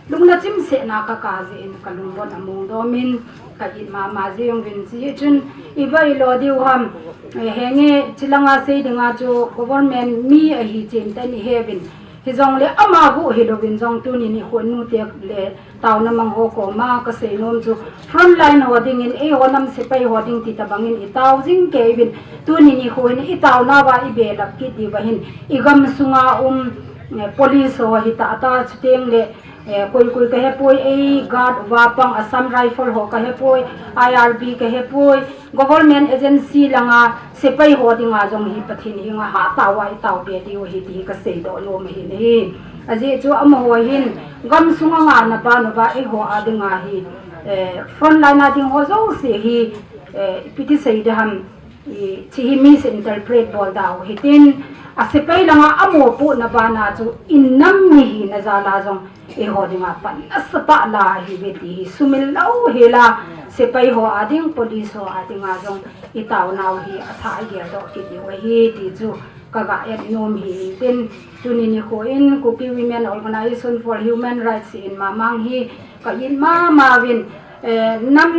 Lungna chimsehna kaka jeh in kalung bon among dom in, ka it mama jeng uvin, hiche chun iva ilo diu ham, eh, henge chilanga sei dinga chu government mi ahi chen tah in ihe uvin. Hijongle ama gu hilouvin jong tuni nikho nute le taona mang ho koma kasei nom chu, front line ho dingin, eiho nam sepai ho ding ti tobang in itao jing kei uvin, tuni nikho hin itaona uva ibelap kit diu va hin, igam sunga um, eh, police ho hitah tah, chuteng le, eh, koi koi kahepoi, ei guard uva pang Assam Rifle ho kahepoi, I R B kahepoi, government agency langa sepai ho dinga jong hi Pathen henga hatah uva itao be diu ahi ti hi kasei doh nom ahi. Ajeh chu amaho hin gamsunga ngahna ban uva eiho a dinga hi, eh, frontline a ding ho jouse hi, eh, ipi ti sei ding ham, hiche hi misinterpret bol da u hitin, asepai langa amopohna bana chu innam mi hina jal a jong eiho dinga pan nasatah la ahiuve ti hi sumil lou hel a, sepai ho a ding, police ho a dinga jong itaonau hi athah a geldoh kit diu ahi ti chu kaga et nom hi intin, tuni nikho in Kuki Women Organisation for Human Rights in Mamang hi ka it mama uvin, eh, nam,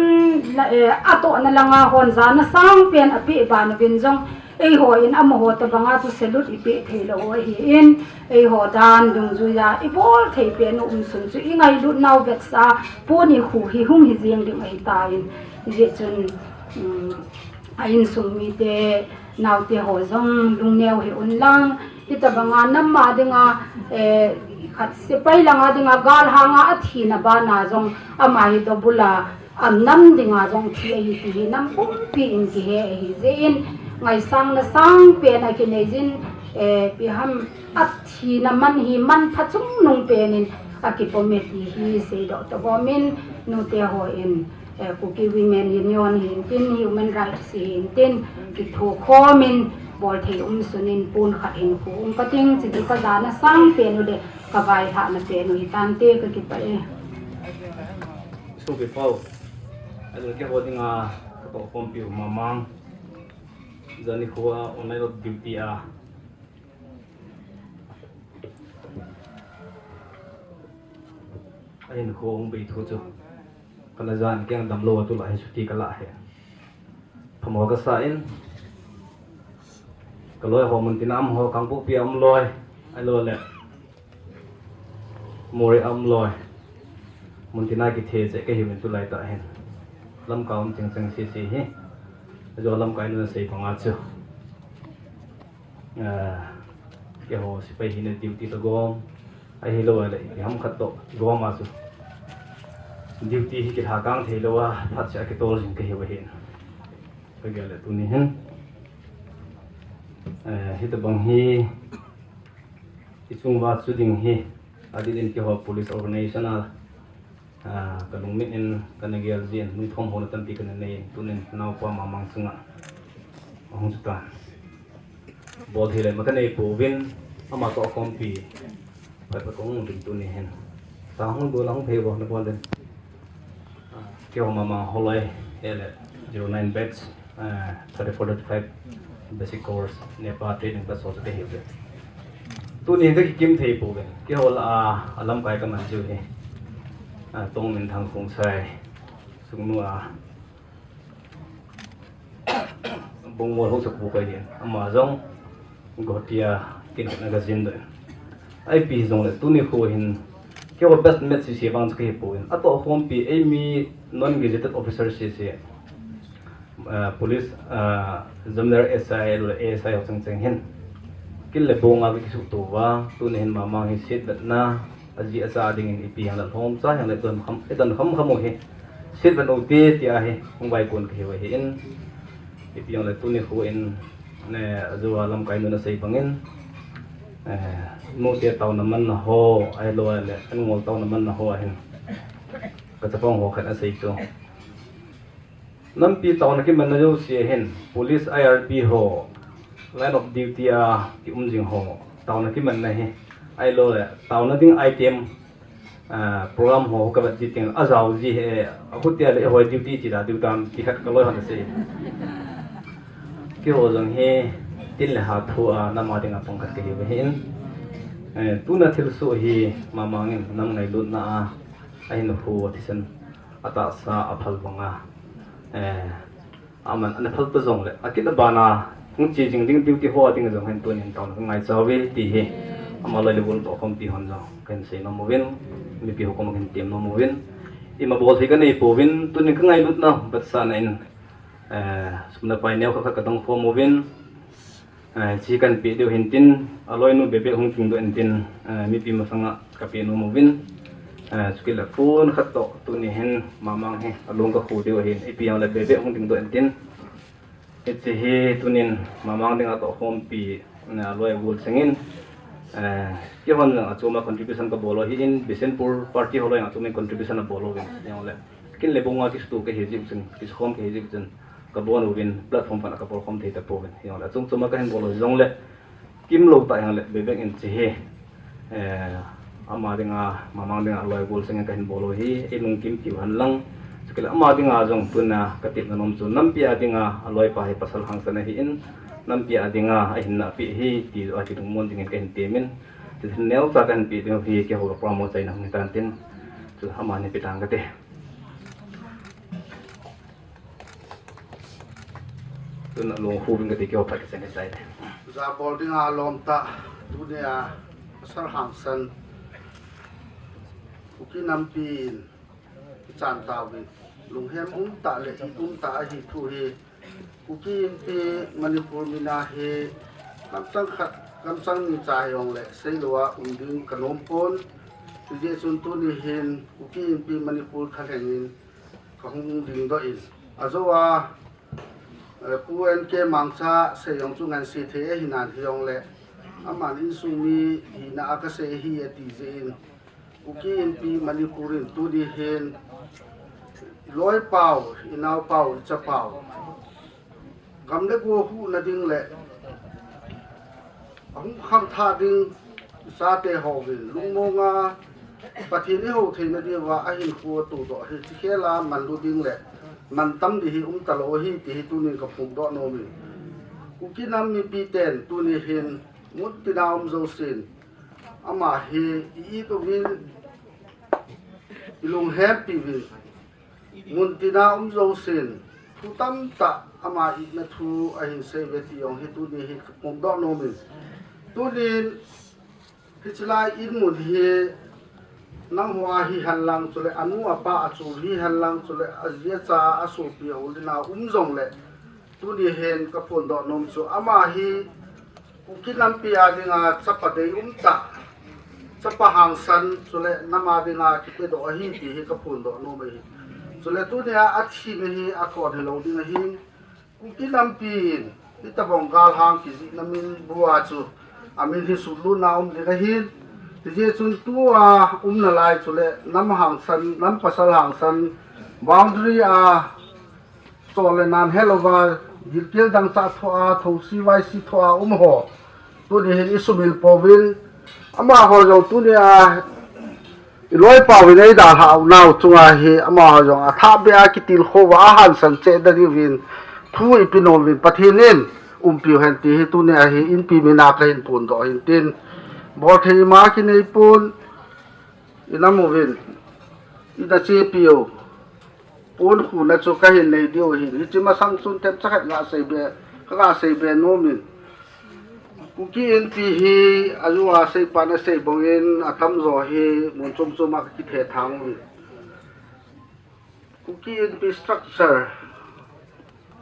eh, atohna langa hon jana sangpen apeh ban uvin jong, eiho in amaho tobanga chu salute ipeh thei lou u ahin, eiho dan dungjuia ibol thei pen u umsun chu ingailutnau vetsah a pon ikhu hi hung hi jeng ding ahitan, hijeh chun, um, a insung mite, naote ho jong lungneo hih un lang, hitobanga nam a dinga, eh, khat sepai langa dinga galhanga athina bana jong ama hi dobula anam dinga jong thi ahi ti hi nam pumpi in kihe ahi jeh in, ngaisangna sangpen akinei jin, eh, ipi ham athina man hi manpha chungnung pen in akipom e ti hi seidoh toh gomin, nute ho in, eh, Kuki Women Union hi intin, Human Rights hi intin, kithokhom in bol thei umsun in pon khat hinkho um kating, chuchu kajana sangpen u le kavailhahna pen u hitante, kakipah e. Sopi pau, ahilou le keiho dinga katohkhompiu Mamang, jani khoa online of duty a ahinkho hung bei thu chu kana jan keng damlou a tulai hi chuti kalah hi. Phamo kasa in, kaloi ho muntina umho, Kangpokpi a um loi, ahilou le Moreh a um loi, muntina kithe cheh kahiuvin tulaitah hin lamkai um chengcheng sese hi. Ajo lamkai nuna sei banga chu, ah, keiho sepai hina duty toh gom, ahilou le ipi ham khat toh gom a chu duty hi kilhakang theilou a phat cheh a kitol jing kahiu ahin. Kagel le tuni hin, eh, hitobang hi ichunguva chu ding hi, adeh in keiho police organization a, ah, kalungmit in kana gel jin, nuithom houna tampi kana nei in, tunin naopa Mamang chunga ahung chutan. Bol thei le ma kanei pouvin, ama tohkhompi phat phat kahung ding tuni hin. Tang hung dol a hung thei bou nabol den. Keiho Mamang holoi, ahile zero nine batch, ah, thirty-four thirty-five basic course, NEPA training batch ho chu kahiuve. Tuni hin kakikim thei pouve. Keiho lah a, alamkai kaman jiu hi, ah, Tongminthang Khongsai, Sugnu a Bungmol Haokip pu kahin, ama jong Guwahati a kin khat na kajin doh in. Ipi hijongle tuni kho hin keiho batch mate sese vang chu kahi poi. Atohkhompi eimi non gazetted officer sese, ah, police, ah, examiner S I le A S I ho chengcheng hin kin le bong a kakisuhto uva, tuni hin Mamang hi setvetna, aji acha dingin ipi hijongle lhomcha hijongle idon kham, idon kham kham u hi setvet u hite tia hi hung vaikon kahiu ahin, ipi hijongle tuni kho in, eh, ajou a lamkai nun asei bangin, eh, nute taona manna ho, ahilou le an ngol taona manna ho ahin kachapang ho khat asei chu. Nampi taona kimanna jouse hin, police, I R P ho, line of duty a kium jing ho, taona kimanna hi, ahilou le taona ding item, ah, program ho kavet ji teng, ajao ji hi, akhutia le eiho duty chida diu tam ti khat kaloi hon asei. Keiho jong hi tin le ha thu a nam a dinga pang khat kahiu ahin, eh, tuna thilsoh hi Mamang in nam ngailutna a ahin khu thisan atahsa aphal banga, eh, aman ana phal ta jongle akit abana hung che jing ding duty ho a ding jong hin tunin taona kangaicha uve ti hi ama loi le gol tohkhompi hon jong kahin sei nom uvin, mipi ho koma kahin tem nom uvin, ima bol thei kanei pouvin, tunin kangailutna vetsahna in, eh, sum le pai neo khat khat kadong khom uvin, eh, chi kahin pe diu hintin, aloinu bebe hung tingdoh intin, eh, mipi masanga kape nom uvin, eh, chukit le phone khat toh tuni hin Mamang hi alung kakhu diu ahin, ipi hijongle bebe hung tingdoh intin, hiche hi tunin Mamang dinga tohkhompi, eh, aloi agol chengin, Eh, keihon achom a contribution kabol u ahin, Bishnupur party ho loi achom in contribution abol uvin, jongle kin le bong a kisutu kahi jeh chun, kisukhom kahi jeh chun, kabon uvin, platform khat a kabol khom thei tapouvin, jongle achom chom a kahin bol u jongle, kimlou tah jongle, Vivek in hiche hi, eh, ama dinga, mamang dinga, aloi gol sangin kahin bol u ahi, eilungkim piu hen lang, chule ama dinga jong tuna katepna nom chu, nampi a dinga, aloipa hi pasal hangsan ahin, nampi a dinga, ahinna apeh ahi, ti joh a kilungmon dingin kahin temin, Tin neocha kahin pe ding hi keiho ka promo chaina hung hitan tin. Chu amani pe tang kate. Tun alung hu ving kate keiho phat ka chang chai. Jabol dinga lom tah, tunia pasal hangsan. Kuki nampi in ichan tauvin, lunghem um tah le it um tah ahi thu hi. Kuki Inpi Manipur mina hi kamchang khat, kamchang ni cha hijongle seilou a um ding kanom pon. Hijeh chun tuni hin Kuki Inpi Manipur thalheng in kahung dingdoh in. Ajou a, eh, Pu N K Mangcha sei jong chu ngansi thei ahi nan hijongle, aman insung mi hina a kasei ahi ati jeh in, Kuki Inpi Manipur in tuni hin, iloipau, inaopau, ichapau, gam le go huhna ding le ahung khangthah ding, ichate hovin lungmonga Pathen ihou theina diuva ahinkho atohdoh hi, hiche khel a manlu ding le mantam ding hi umtalou ahi ti hi tunin kaphongdoh nomin. Kuki nam mipiten tuni hin muntina um jousen, ama hi i-it uvin, ilunghem piuvin, muntina um jousen, thu tamtah ama itna thu ahin seiuve ti jong hi tuni hi kaphongdoh nomin. Tunin, hiche lai in mun hi, nangho a hihen lang chule, anu apa achol hihen lang chule, aji acha asopi aul in a um jongle, tuni hin kaphondoh nom chu, ama hi Kuki nampi a dinga chapa deium tah, chapa hangsan chule nam a dinga kipedoh ahi ti hi kaphondoh nom ahi. Chule tunia athina hi athon hilou ding ahin, Kuki nampi in hitobang galhang kijihna min bua chu amin hi sutlutna um ding ahin, hijeh chun tua umnalai chule nam hangsan, nam pasal hangsan, boundary a chol le nan helouva, gilkel dangchah thoa, thousi vaisi thoa um ho, tuni hin isumil pouvin, amaho jong tunia iloipau in eidalhah u nau chunga hi, amaho jong athahbeh a kitilkhou uva ahangsan cheh na diuvin thu ipe nom uvin, Pathen in umpiu hen ti hi tunia hi Inpi mina kahin phondoh ahin tin. Bolthei ima kinei pon, inam uvin, ina chepiu, ponkhuna chu kahin nei diu ahin, hiche masang chun themcha khat gaseibe, kagaseibe nomin. Kuki Inpi hi, ajou a seipan asei bangin, atamjo hi mun chom chom a kakithethang uvin. Kuki Inpi structure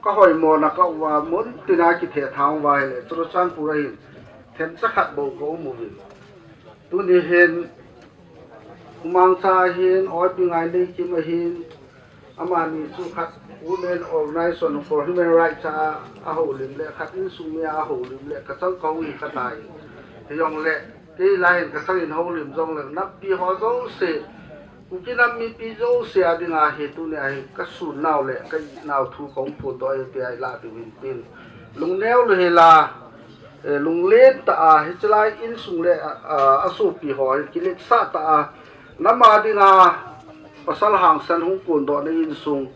kahoimona kauva, muntina kithethang uva ahile Churachandpur a hin themcha khat bou kaum uvin. Tuni hin, Pu Mangcha ahin, Oipi Ngaineikim ahin, amani chu khat Women Organization for Human Rights a ahoulim le, khat insung mi a ahoulim le, kachang kahung hi khat ahi. Hijongle, kei lai hin kachang in houlim jongle, nampi ho jouse, Kuki nam mipi jouse a dinga hi tunia hi kasun nau le ka-it nau thu kahung phondoh ahi tia ilah diu hin tin. Lungneo lou hela, eh, lunglen tah a, hiche lai insung le, a, a, asopi ho hi kiletsah tah a, nam a dinga pasal hangsan hung kondohna insung,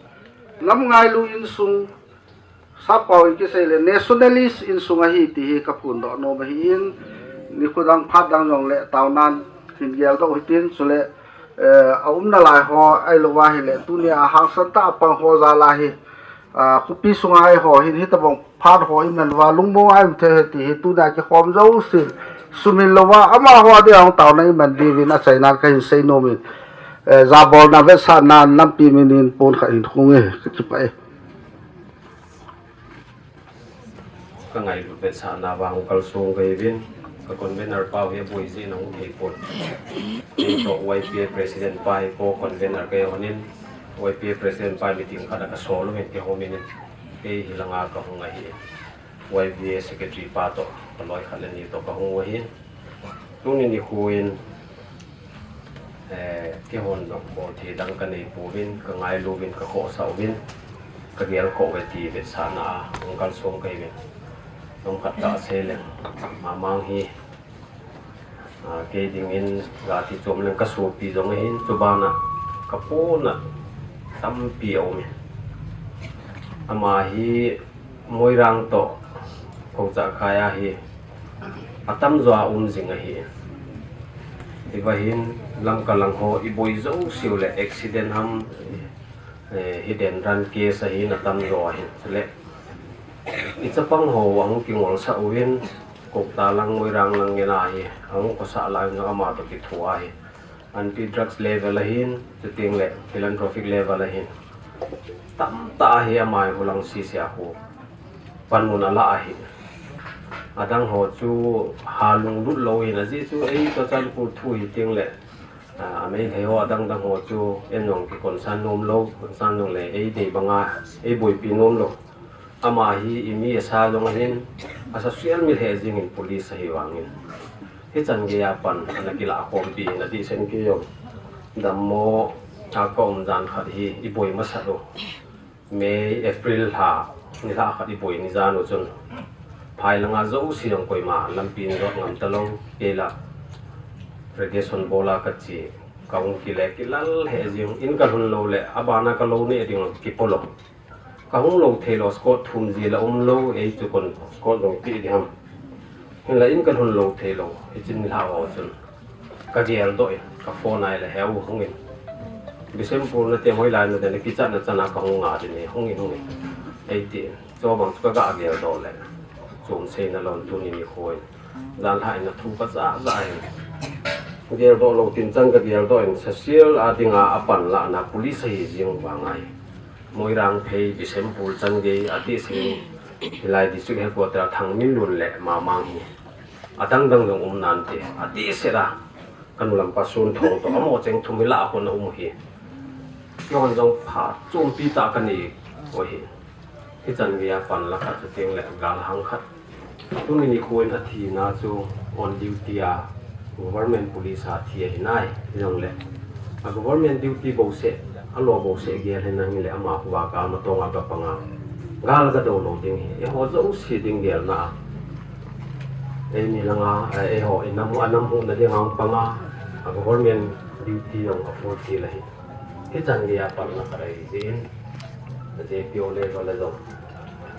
nam ngailu insung, Sappao in kisei le nationalist insung ahi ti hi kaphondoh nom ahin, nikho dang phat dang jongle taonan hin geldoh hitin, chule, eh, aumnalai ho ahilouva ahile, tunia hangsan tah a pang ho jal a hi, ah, khopi sunga eiho hin hitobang phat ho iman uva lungmong a ium thei ahi ti hi tunia kikhom jousen sumil louva, amaho a dia hung taona iman diuvin achainan kahin sei nomin, eh, jabolna vetsahnan nampi minin pon khat hin khunge, kakipah e. Ka ngailut vetsahna vang kalsong kahiuvin, ka convener pau hi aboi jeh in ahung thei pon. Kei toh Y P A president pa hi ko convener kahi honin, Y P A president pa meeting khat a kasol uvin keiho minin, kei hilanga kahung ahi. Y P A secretary pa toh, kaloi khat le ni toh kahung u ahi. Tuni nikho in, eh, keihon jong bol thei dang kanei pouvin, kangailu uvin, kakhohsah uvin, kagel khoh uve ti vetsahna a hung kalsong kahiuvin. Chomkhat kasei leng, Mamang hi, ah, kei dingin gati chom leng kasopi jong ahin, chubana kapona tampi aumin. Ama hi Moirang toh Kouchahkhai a hi atamjo a um jing ahi. Hiva hin Lamka lang ho iboi jouseu le accident ham, eh, hit and run case ahin atamjo ahin. Chule ichapang ho ahung kingolsah uvin, Koukta lang, Moirang lang ngen ahi, ahung kosah lai jong ama toh kitho ahi. Anti drugs level ahin, chuteng le philanthropic level ahin, tamtah ahi ama hulang sese a khu panmun ala ahi. Adang ho chu halunglut lou ahin, ajeh chu eitoh chan khu thu hiteng le, ah, ameithei ho adang dang ho chu ei jong kiconcern nom lou, concern jong le eidei banga eiboipi nom lou. Ama hi imi asa jong ahin, asa suel mi lheh jingin police ahi vangin, hichan geiya pan ana kilah khompi in adihsen kei jong dammo a kaum jan khat hi iboi masat u. May, April lha nilhah khat iboi ni jan u chun phai langa jouse jong koima lampi in jot ngam talou, kei la radiation bola kache, kahung kile kilal lheh jing, in kalhun lou le abana kalou neh ding kipo lou. Kahung lou theilou, squad thum ji la umlou, ei chu kon squad jong pi ding ham. Hinla in kalhun lou theilou, hiche nilhah ho chun kageldoh in, kaphone a ahile heu hungin, Bishnupur nate hoilai nate nakichatna chana kahung nga ding e, hungin hungin eitin. Chubang chu kaga geldoh le chomseina lou in tuni nikho in janlhah in athu kajah jah in, geldoh lou tin chan kageldoh in, social a dinga apanlahna police ahi jing vang ahi. Moirang phei Bishnupur chan gei adihsen hilai district headquarter a Thangminlun le Mamang hi adang dang jong um nante, adihset a kanu lampa Sunthong toh amaho cheng thum hilah a kon aum u hi. Keihon jong phat chompi tah kanei u ahi. Hichan geiya panla khat chuteng le galhang khat, tuni nikho in athina chu on duty a government police a thi ahi nai, hijongle a government duty bouseh, alo bouseh gel hinang hile ama khuva galmatong a kapanga gal gadou lou ding ahi. Eiho jouse ding gelna a, eini langa, eh, eiho inam, anam huhna dinga panga, a government duty jong afull til ahi. Hichan geiya panla khat ahi jeh in, a J P O level a jong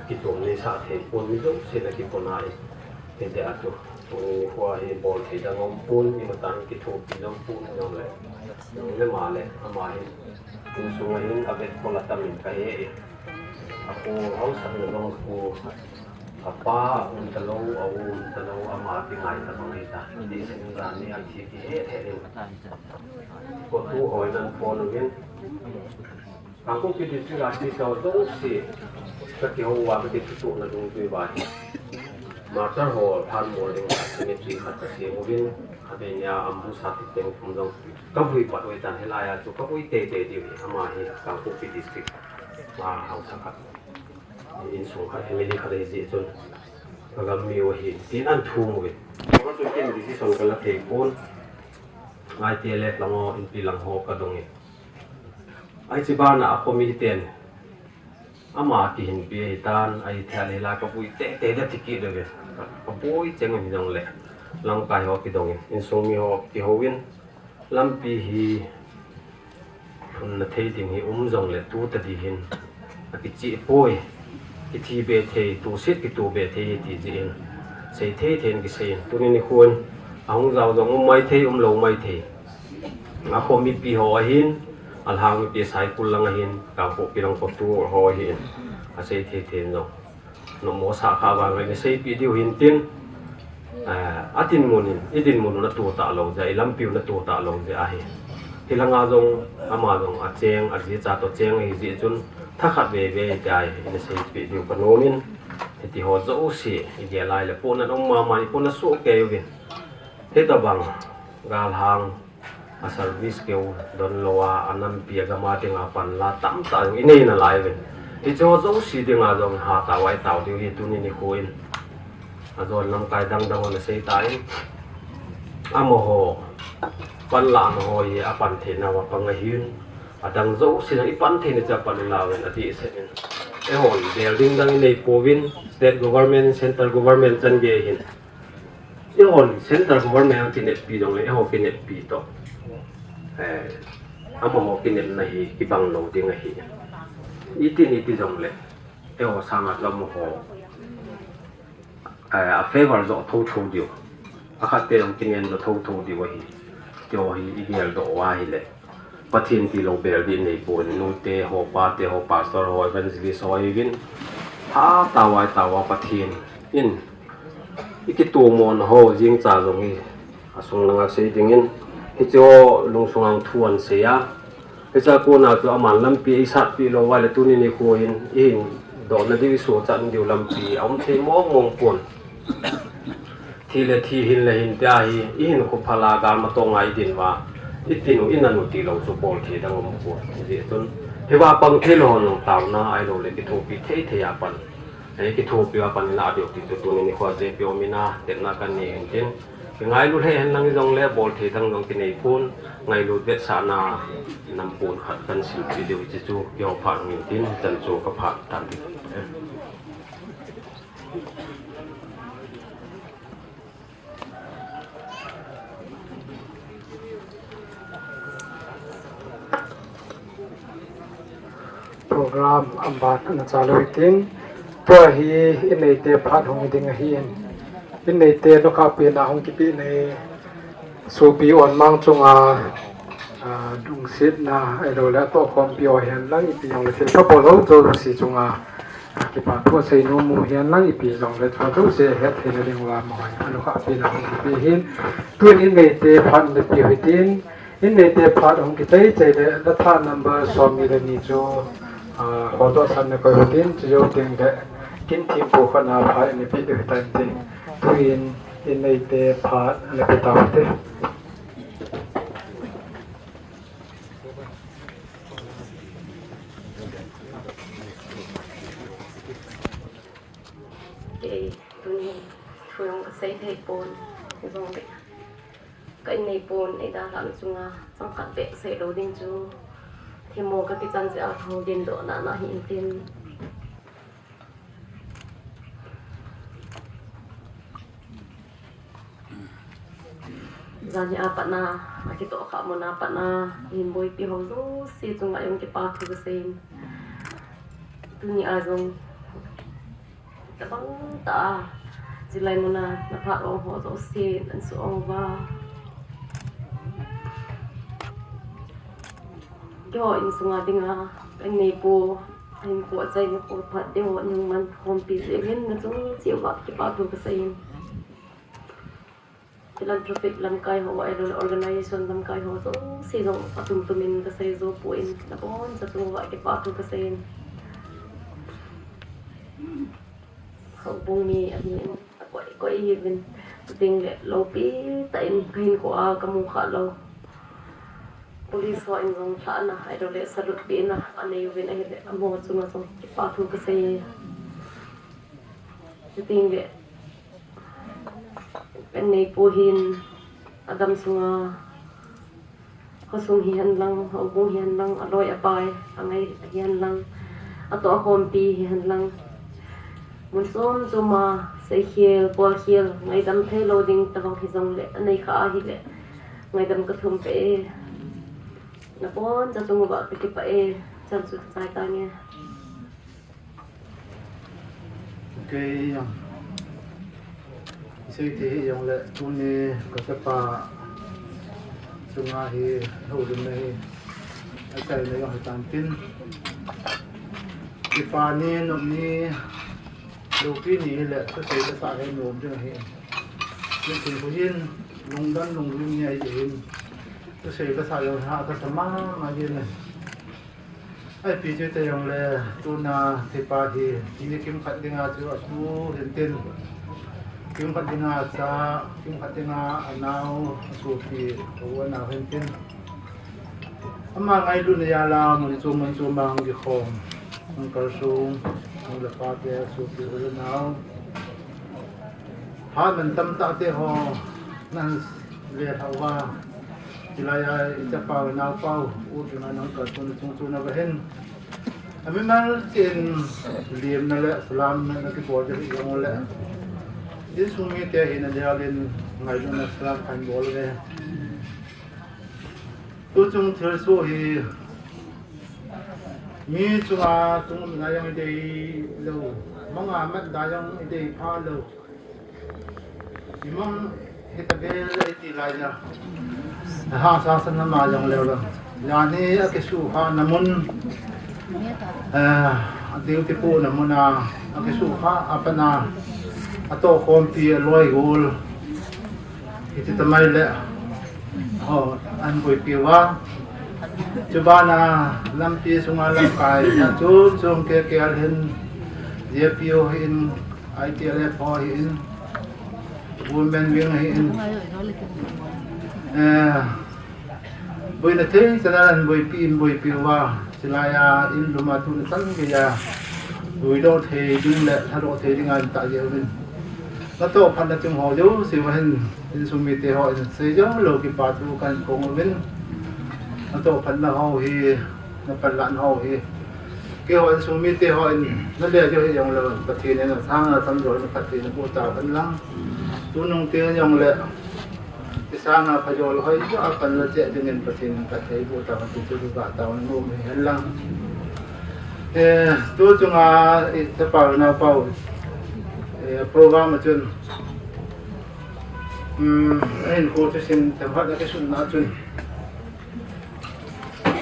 kitom neisah thei pon, mi jouse na kipona in, hijeh a chu tuni nikho hi bol thei dang aumpon, imatah in kithopi jong pon jongle, jongle male ama hi insunga hin avetpol atamin kahe in, akho haosatna jong khu, apa um talou, a u um talou, ama kingai tabang ahitai. Dihset in jani a thi kihet het in, kothu hon aphone uvin, Kangpokpi district a thi ho jouse kakihou uva, kakithutohna dungjuiya hi martyr ho lhanmol dinga cemetery khat kasem uvin, adeh nia ambusa thipteng thum jong kavui pat uve tan, hilai a chu kavui teitei diu hi. Ama hi Kangpokpi district a haosa khat, insung khat, family khat ahi jeh chun kagam mi u ahi tin ahin thum uvin. Keiho chun ken decision kala thei pon, I T L F lang ho, Inpi lang ho kadong in, hiche bana a committee ten ama kihinpi ahitan, ahithei a hila kavui teitei ding ti kit uvin, kaboi cheng u hijongle lamkai ho kidong in, insung mi ho kihouvin, lampi hi lhunna thei ding hi um jongle tu tadi hin akicheh poi, kithi be thei, tuset kito be thei ti jeh in sei thei thei in kisei in, tuni nikho in ahung jao jong um maithei, umlou maithei, akho mipi ho ahin, alhang mipi Saikul lang ahin, Kangpokpi lang kothu ho ahin, asei thei thei in jong nommo sah kha vang le seipeh diu hin tin, eh, adinmun in, idinmun u natoh talou jeh a, ilampi u natoh talou jeh ahi. Hilanga jong ama jong acheng, ajicha toh cheng ahi jeh chun thakhat veve tia ina seipeh diu kanom in, hitiho jouse igel lai le pona um mama, ipona sohkei uvin. Hitobang galhang a service keu donlouva, anampi agam a dinga panla tamtah jong inei nalai uvin, hicheho jouse dinga jong hatah uva itao diu hi tuni nikho in. Ajon lamkai dang dang hon asei tan, Amaho panlahna ho hi apan theina uva pang ahin, adang jouse jong ipan theina chu apan lauvin adehset in. Eihon bel ding dang inei pouvin, state government, central government chan gei hin. Eihon central government kineppi jongle eiho kineppi toh, eh, amaho kinepna hi kibang lou ding ahi. Iti ni iti jongle eiho sanga chu amaho, eh, a favour jo thotho diu, akhat te jong kingen jo thotho diu ahi. Tiho hi igeldoh uva ahile, Pathen tilou bel ding inei pon, nute ho, pate ho, pastor ho, evangelist ho ahiuvin, ha taovai taova Pathen in ikitomo na ho jingcha jong hi asung langa sei dingin, hiche ho lungsunga thu ahin sei a, hiche a kona chu aman lampi eisatpi lou uva le tuni nikho hin ihin dohna diu, isochat diu lampi aum thei mong mong pon. Thi le thi, hin le hin tia hi ihinkho phala galma tonga idin uva, itin u, inan u tilou chu bol thei dang um pon. Hijeh chun hiva pang thei lou hon jong taona ahiloule kithopi thei thei a pan, eh, kithopi a pan ina diu ti chu tuni nikho a jepi um ina tepna kanei in tin, kingailut lheh hen lang hijongle bol thei dang jong kinei pon, ngailut vetsahna nampon khat kahin silpeh diu hiche chu, eiho phat hung in tin, hichan chu kaphat tan. Program aban ana chalou hitin, tua hi inneite phat hung hi ding ahin, inneite nukhahpina hung kipeh nei, sopi onmang chunga, ah, lungsetna ahiloule atohkhompi ho hihen lang, ipi jongle thilpha bol ho jouse chunga, ah, kipa thu asei nom u hihen lang, ipi jongle chua jouse hettheina diuva amaho hi anukhahpina hung kipeh ahin, tun inneite phat napeh u hitin, inneite phat hung kichai chai le, la thah number somni le ni chu, ah, holdohsan nakoi u hitin, chujou tengle kin thempu khat na phat napeh diu hitan tin, tuin inneite phat napeh tau hite. Kei tuni thu jong kasei thei pon, hijongle ka innei pon, eidalhahna chunga chomkhat beh seilou ding chu, themmo kakichan jeh a kahung dindoh nana hi intin. Janhi a patna, akitohkhah muna patna, ihin boipi ho jouse chunga jong kipa thu kasei in. Tuni a jong tabang tah a, chulai muna naphat ong ho jouse, nasuh ong uva, keiho insunga dinga, ka inneipu, ahinkho achaina kho phat ding ho, nangman khompi jeh uvin, nachung cheh uva kipa thu kasei in. Philanthropic lamkai ho, ahiloule organization lamkai ho jouse jong atum tumin kasei jou poi, naboncha chung uva kipa thu kasei in. Houbung mi ahin, akoi koi ihiuvin, chutengle loupi tah in kahinkho a kamu khah lou, police ho in jong lhahna ahiloule salute pehna anei uvin ahile, amaho chunga jong kipa thu kasei e. Chutengle ka inneipu hin, adam sunga, khosung hihen lang, houbung hihen lang, aloi apai angai hihen lang, atoh akhompi hihen lang, mun chom choma seikhel, bolkhel, ngaidam theilou ding tobang hijongle, anei khah ahile, ngaidam kathum peh e. Naboncha chung uva kakipah e, chan chu chai tange. Kei jong isei thei hijongle, tuni kachapa chunga hi houlimna hi achaina jong hitan tin, kipa ni, nop ni, loupi ni hile thusei lasah hi nom ding ahi. Nitin khu hin lungdon lunglim ni ahi jeh hin, thusei lasah jong hahsa mama jin. Ipi chu hijongle, tuna theipa hi ni kimkhat dinga chu atu hintin, kimkhat dinga acha, kimkhat dinga anao, asopi, u anao hintin, ama ngailutna jal a mun chom mun chom a hung kikhom, hung kalsong, nu le pate, asopi, u le nao, phat mantam tahte ho nahin Ve thauva, chilai a i chapau, i naopau, u chuna nang ka chun chung chuna va hin. Amimal chin limna le salam na kibol de hi jong le. Insung mite hin adialin ngailutna salam kan bol ve. Tuchung thilsoh hi mi chunga chungna jong i dei lou, manga matna jong i dei pha lou. Imang hita ve le iti lai ja. Hangsan san nama jong leu lou. Jani akisukha na mun. Eh, adiu tipu na mun a akisukha apana. Atohkhompi aloi gol. Hiti tamai le. Ho, an boipi uva. Chubana lampi sunga lamkai. Chum chum ke ke alhin. J P O hin. I T L F ho hi in, Women Wing hi in, eh, boina thei chan a an boipi in boipi uva, chilai a in lum a tuna chan gei a, boidoh thei ding le thadoh thei ding a in tah jeh uvin. Natoh phatna chung ho jouse uva hin, insung mite ho in sei jong lou kipa thu kan phong uvin. Natoh phatna ho hi, na panlahna ho hi. Keiho insung mite ho in, na le jo hi jong le, Pathen in asang a tamjo in Pathen in boh tauhen lang. Tunung te jong le, kisang a phajol hoi jo a pan la che ding in Pathen in Pathen boh tauhen ti chu ga tauhen nom hi hen lang. Eh, tu chunga i chapau naopau, eh, program a chun, um, ahin ko chu sin tam hat na ke sun na chun.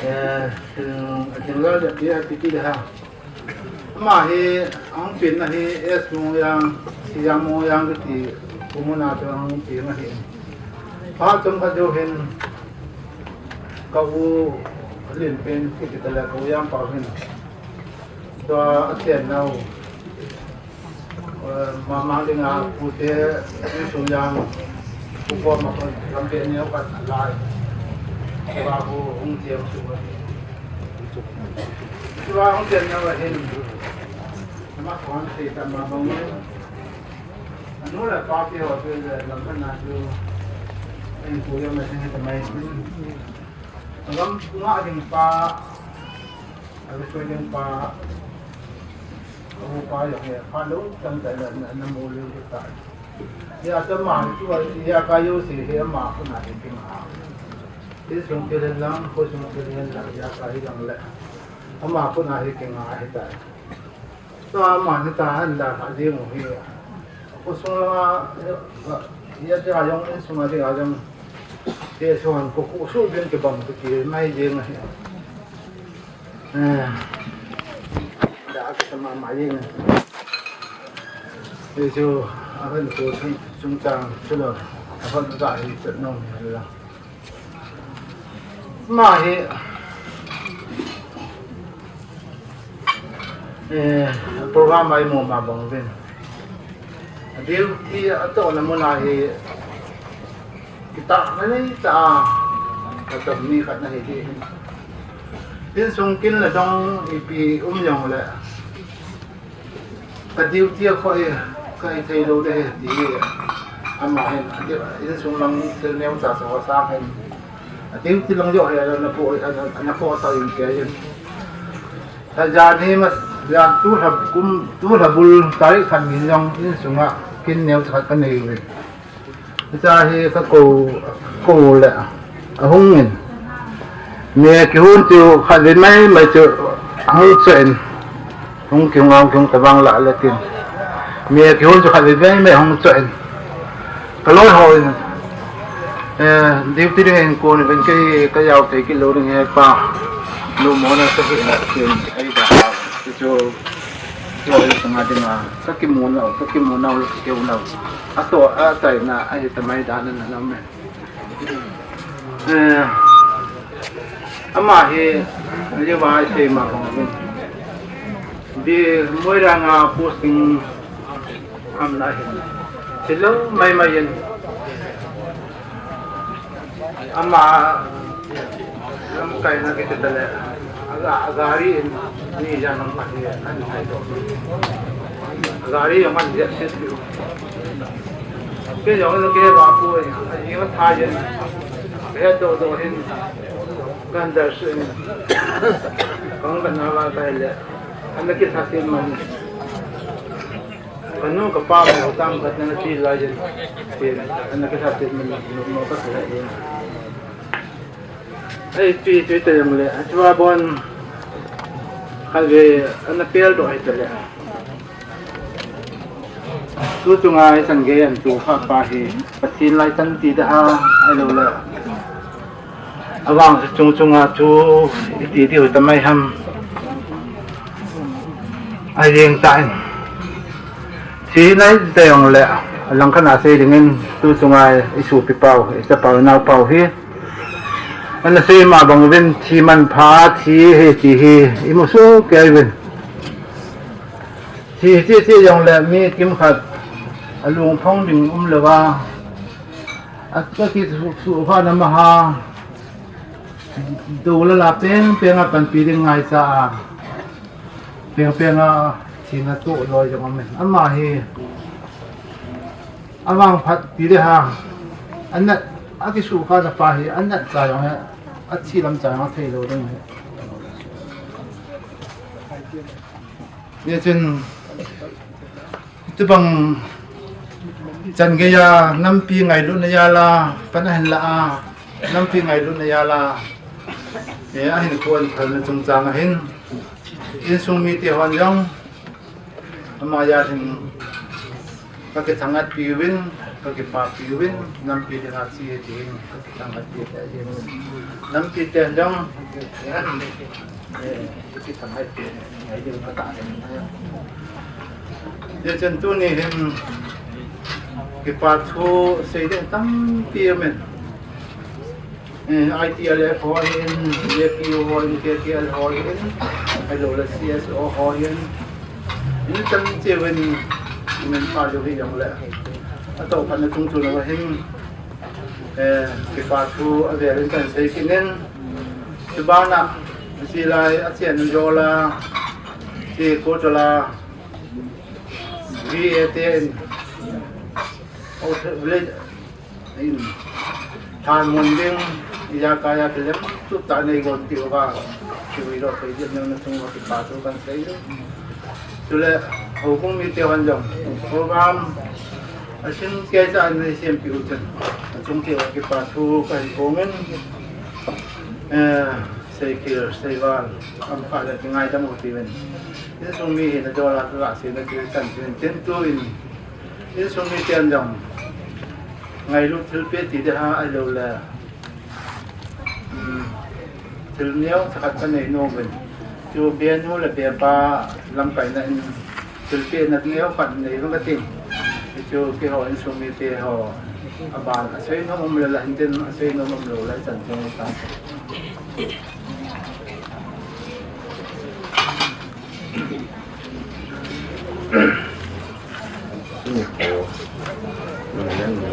Eh, thil, thil gal le pi a pi ti le ha. Ama hi, ahung pen na hi, S Moyang, Siang Moyang kiti, kumuna chu ahung pen na hi. Pa chom khat jou hin, ka u, Len Pen kiti tale, ka u Jangpau hin. Tua, achen nau. Eh, mama dinga pute, insung jang, pukoma kon, lampi neo khat lai. Tua hu hung tiang su. Tua hung tiang neo hin. Ama kon se ta ma bang. Anu la pa pi ho pi le lam na ju. En ku yo ma sing ta mai. Lam nga ding pa. Anu ku ding pa. Ka upa jong hi, phat lou tamtah le na, na mu lou lou tai. Hia chu ama hi chu, hia ka jouse hi ama khut a hi kinga. Insung thil hen lang, khosung thil hen lang, hia ka hi lang le. Ama khut a hi kinga ahi tai. Tua ama hi ta han da kha jing u hi. Khosung langa, hia chu a jong, insung a ding a jong. Hia chu han ko, ko su bin kibang kiti mai jing ahi. Eh, da ka sama ma yin. Ye chu, a han ko chung, chung chang, chu lo. A han ka hi chet nong ni la. Ma hi, eh, program ai mo ma bang vin. Duty atohna mun a hi kitahna nei tah a, ka chom mi khat na hi ding. Insung kin le dong ipi um jong le, ka duty a khoi, ka i thei lou de hi, ti hi. Ama hin, insung lang thil neo cha sa ho sang hin. A duty lang jo hi, na po, na po sa in ke hin. Ka jan hi ma, jan tu lha kum, tu lha bul tarik khat min jong insunga kin neo khat ka nei uve. Hicha hi ka ko, ko le ahung in. Mi kihon chu khat vei mai mai chu ahung chu in. Hung kihung a hung kihung tabang la le tin. Mi kihon chu khat vei mai mai hung chu in. Ka loi ho in. Eh, duty ding in kon ven kei ka jao thei kit lou ding he pa. Lungmonna sa hi na kin ai da. Chu, chu ai sanga ding a. Ka kimu nau, ka kimu nau, ka kimu nau. Atoh, achaina, ahi tamai dan na na me. Eh, ama hi, liva sei ma bang vin. Bi Moirang a posting am na hin. Silo mai mai yin. Ama lamkai na kiti tale. Aga, agari in ni jan lamkai ni an kai do. Agari yang man dia sit. Ke jong na ke ba pu, a jing a tha yen. Ke do do hin. Kan dar su hin. Kang kan na la ta le. Ana ke tha sin man. Kanu ka pa mo tam ka na ti la yen. Ana ke tha sin man no ka sa yen. Ai, tui, tui ta jong le, a chua bon, kha ve, ana pel do ai ta le. Tu chunga i chan gei an tu kha pa hi, Pathen lai chan ti da ha, ai lo le. Avang chu chung chunga chu, i ti ti u ta mai ham. Ai jeng ta in. Chi nai ta jong le, alang khan a sei ding in, tu chunga i supi pau, i cha pau, nau pau hi. Ana sei ma bang uvin, thi man pha, thi he, thi he, i mu su kei uvin. Thi, thi, thi jong le mi kim khat, a lung phong ding um le va. A, a ki su, su pha na ma ha. Do la la pen, pen a pan pi ding ngai cha a. Pen, pen a, thi na tu lo jong amen. Ama hi. Avang phat ti de ha. Anat, a ki su kha na pa hi, anat cha jong he. A thi lam cha jong thei lo ding he. Ni chin, tu bang chan gei a, nampi ngailut na jal a, pan a hin la a, nampi ngailut na jal a. E, a hin kon thal na chung chang a hin. Insung mi te hon jong. Ama jal hin ka kithanghat pi uvin, ka kipa pi uvin, nampi dinga chi he ti hin ka kithanghat pi te hin. Nampi te jong, eh, kithanghat pi, ngai ding ka ta hin. Ye chen tuni hin kipa thu sei ding tampi amen. Eh, I T L F ho hin, J P O ho hin, K T L ho hin, ahilou le C S O ho hin, in chan cheh uvin, min pa jo hi jong le. Ato khat na chung chung na hin, eh, kipa thu avel in kan sei kit in, chubana, silai, a chen jo la, ti ko jo la, V A T in, o village, In, than mun ding, iya kaya kilem, tu ta nei gon ti uva, kiwi lo thei ding nang na chung uva kipa thu kan sei. Chule, houbung mi te hon jong, program, a sin kei cha nei sem pi u chen, a chung te uva kipa thu kan kong in, eh, sei kil, sei val, am kha le kingai dam u ti ven. Insung mi hin a dola ka sei na ti kan tin tin tu in, Insung mi ten jong ngailut thilpeh ti ding ha ahilou le, um, thil neo thakhat ka nei nom uvin. Chu benu le bepa lamkaina in thilpeh na neo khat nei vang ka tin. Chu keiho insung mite ho aban a sei nom um le la hin tin a sei nom um lou lai chan chung ta. Tuni kho, nung len ni,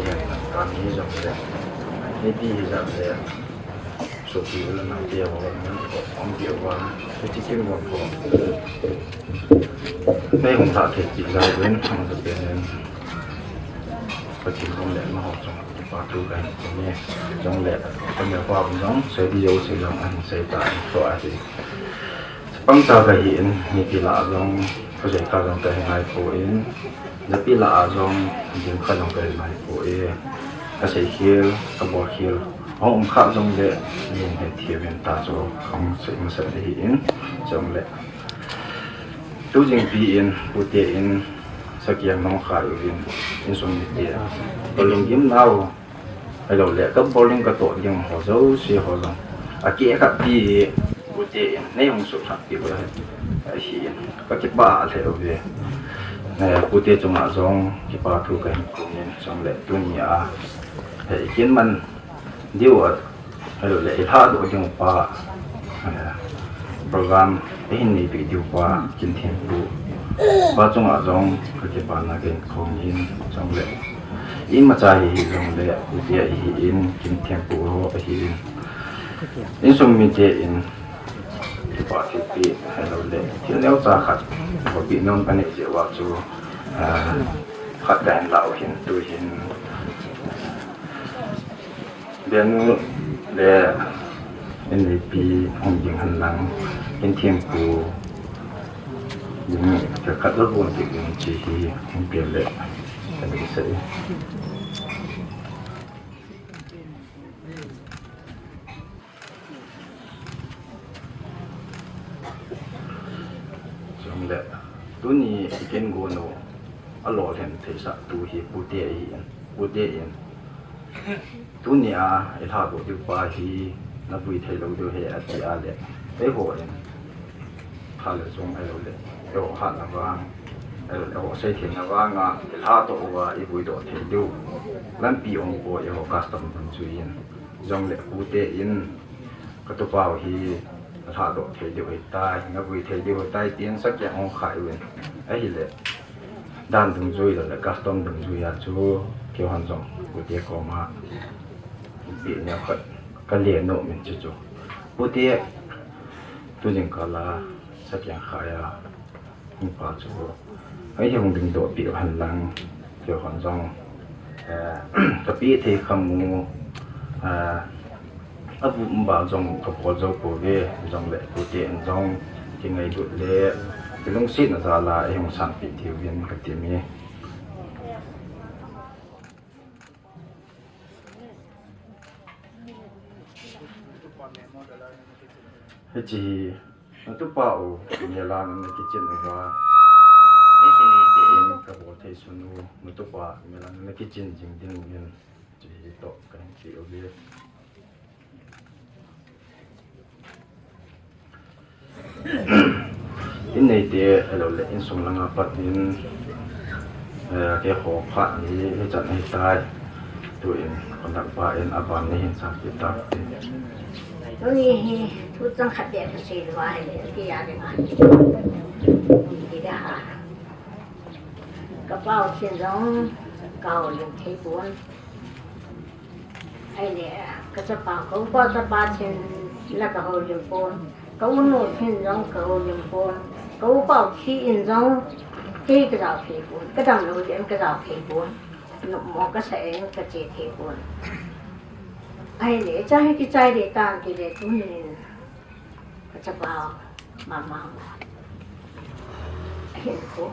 kami jong le, nipi hi jong le, sopi u le naote ho, nang kho, om pi uva, hiche kin von kho. Nei hung lha thei ti lai ven, hung sa pen ven. Pathen hung le ma ho jong, pa tu kai, ni jong le, pa me pa jong, sei di jo sei jong, an sei ta, to a sei. Pangcha kahi in, mipi lah a jong, khosei kha jong kahi ngai poi, japi lah a jong, jing kha jong kahi ngai poi, kasei khel, kabol khel, hung um kha jong le, min he thiu vin ta chu, hung sei masat ahi in, jong le. Tu jing pi in, pute in, sakiang nong khai uvin, insung mite, kaling gim nau, Ahilou le, ka bowling ka toh ding ho jouse ho jong. A keh khat pi, pute in, nei hung suhkhat pi bou ahi in. Ka kipah lheh uve. Eh, pute chunga jong, kipa thu kahin kong in, jong le, tuni a. Eh, i kin man diu a, ahilou le, i lhah doh ding pa. Eh, program, eihin neipeh diu pa, Kinthempu. Pa chunga jong, ka kipana kahin kong in, jong le. Imacha hi hi jong le, pute ahi in, Kinthempu ho ahi in. Insung mite in, kipa thilpeh, ahilou le, thil neocha khat, bopeh nom kanei jeh uva chu, ah, khat kahin lah u hin, tu hin, Ken le in leipi hung ding hen lang, in thempu ding khat la bon ti ding chi hi hung pe le kan kisei. Chule, tuni i ken gon u, alolhin theisah tu hi pute ahin, pute in. Tuni a, i lhadoh diu pa hi, na vui thei lou diu ahi ati a le. Eiho in, tha le jong ahilou le, eiho hatna vang, ahilou le, eiho seithei na vang a, i lhadoh uva, i vuidoh thei diu. Lampi um poi eiho custom dungjui in. Jongle pute in, ka tupa u hi, na lhadoh thei diu ahitai, na vui thei diu ahitai, tin sakeng hung khai uvin. Ahile, dan dungjui le, le custom dungjui a chu, keihon jong, pute koma, ipi neo khat, ka le nom in chu chu. Pute, tu jingkah a, sakeng khai a, Hung pa chu, ei hung dingdoh peh hen lang, keihon jong, eh, ka pe thei kha mu, eh, a vum ba jong ka bol jou pouve, jongle pute in jong, kingailut le, kilungsetna jal a, ei hung sanpeh diuvin ka ti mi. Hiche hi, na tupa u, mel a na kichen uva. Hiche hi, ka bol thei sun u, na tupa, mel a na kichen jing ding uvin. Hiche hi toh, ka hin pe uve. In neite, ahilou le, insung langa pat in, eh, keiho phat ni, hichan ahitai. Tuin, conductor pa in aban nei hin sanpeh tan. Tuni hi, thu chang khat beh kasei lou ahile, kei a dinga. Kei a. Ka pau thin jong, ka houlim thei pon. Ahile, ka chapa, ka upa chapa thin la ka houlim pon. Ka unu thin jong ka houlim pon. Ka upa u thi in jong, kei ka jao thei pon. Ka damlou jeh in ka jao thei pon. Numo ka sa in ka che thei pon. Ahile, cha hi kichai ding tan tile tunin. Ka chapa mama. Ahin ko.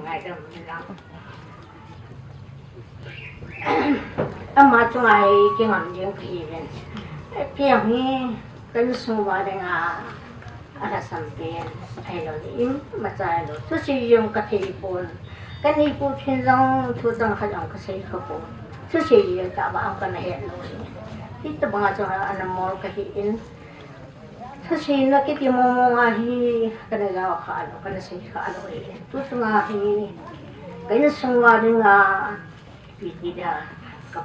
Ngaidam lang. Ama chunga hi kingam ding kahiuvin. Kei hi ka insung uva dinga alhasam pen ahilou le imacha ahilou. Thusei jong kathei pon. Ka neipu thin jong thu chang khat jong kasei kha pon. Thusei jong tabang kana het lou. Hitabanga chunga ana mol kahi in. Thuseina kiti mong mong a hi kana jao kha lou, kana sei kha lou e. Tu chunga hi, ka insung uva dinga, ipi ti da, ka,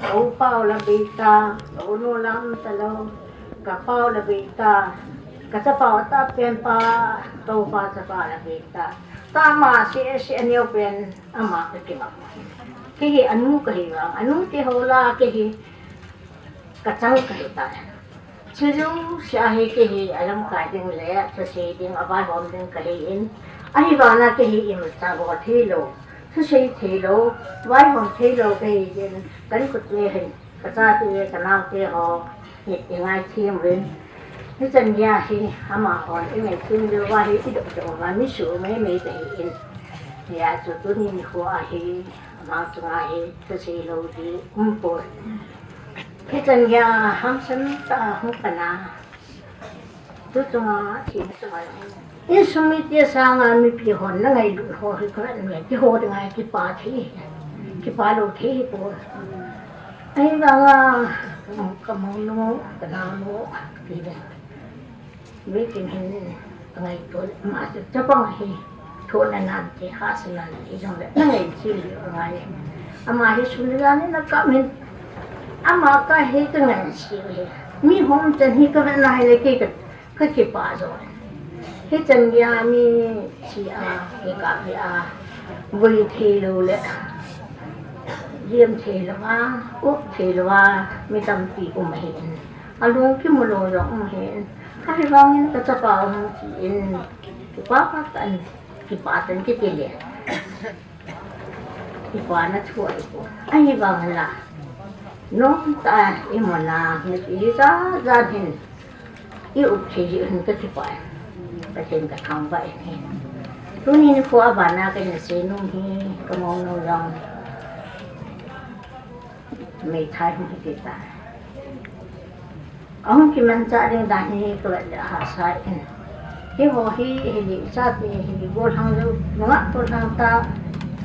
ka upa u la bei ta, ka unu la um talou, ka pa u la bei ta, ka chapa u atahpen pa, ka upa chapa la bei ta. Tua ama seh seh aneo pen, ama ka kingam. Kei hi anu kahi vang, anu ti ho la kei hi, ka chang kahi tai. Chu jouse a hi kei hi alamkai ding le thusei ding, avaihom ding kahi in, ahivanga kei hi imacha bol thei lou, thusei thei lou, vaihom thei lou kahi in, ka inkote hin, ka chate, ka naote ho, hi ingai them uvin. Hichan gei a hi, amahon ingai them diu va hi, idoh doh uva, mi su mei mei kahi in. Hijeh chun tuni nikho a hi, ama chunga hi, thusei lou ding um poi. Hichan gei a hamsan tah a hung pan a. Tu chunga, thina chunga. Insung mite sanga mipi hon na ngailut ho hi ka vet uve, keiho dinga kipa thei, kipa lou thei hi poi. Ahivanga, ka mounu, ka naonu, ti le. Waiting hin, ka ngaito, ama chu chapang hi, thohna nante, hahsatna nante, jongle, na ngai chil hi ka ngai. Ama hi sun le jan in na kap in, ama kap hi ka ngai chil hi. Mi hom chan hi ka vet na hile kei ka, ka kipah jo. Hichan gei a mi thi a, kikap hi a, vui thei lou le, liam thei lou a, up thei lou a, mi tampi um ahi in. Alung kimu lou jong um hen. Ahivangin kachapa hung chi in, kipa pa tan, kipa tan kiti le. Kipa na thu ahi ko. Ahivang la. Nung ta i mona, mi ti ja ja hin. I up thei ji hin ka kipa. Pathen ka thangvah in. Tuni nikho a bana ka na sei nom hi, ka mong nom jong. Meithai hung hiti ta. Ahung kimanchah ding dan hi ka vet le hahsa in. Hiho hi, hili chate, hili gollhang jou, nungah gollhang ta.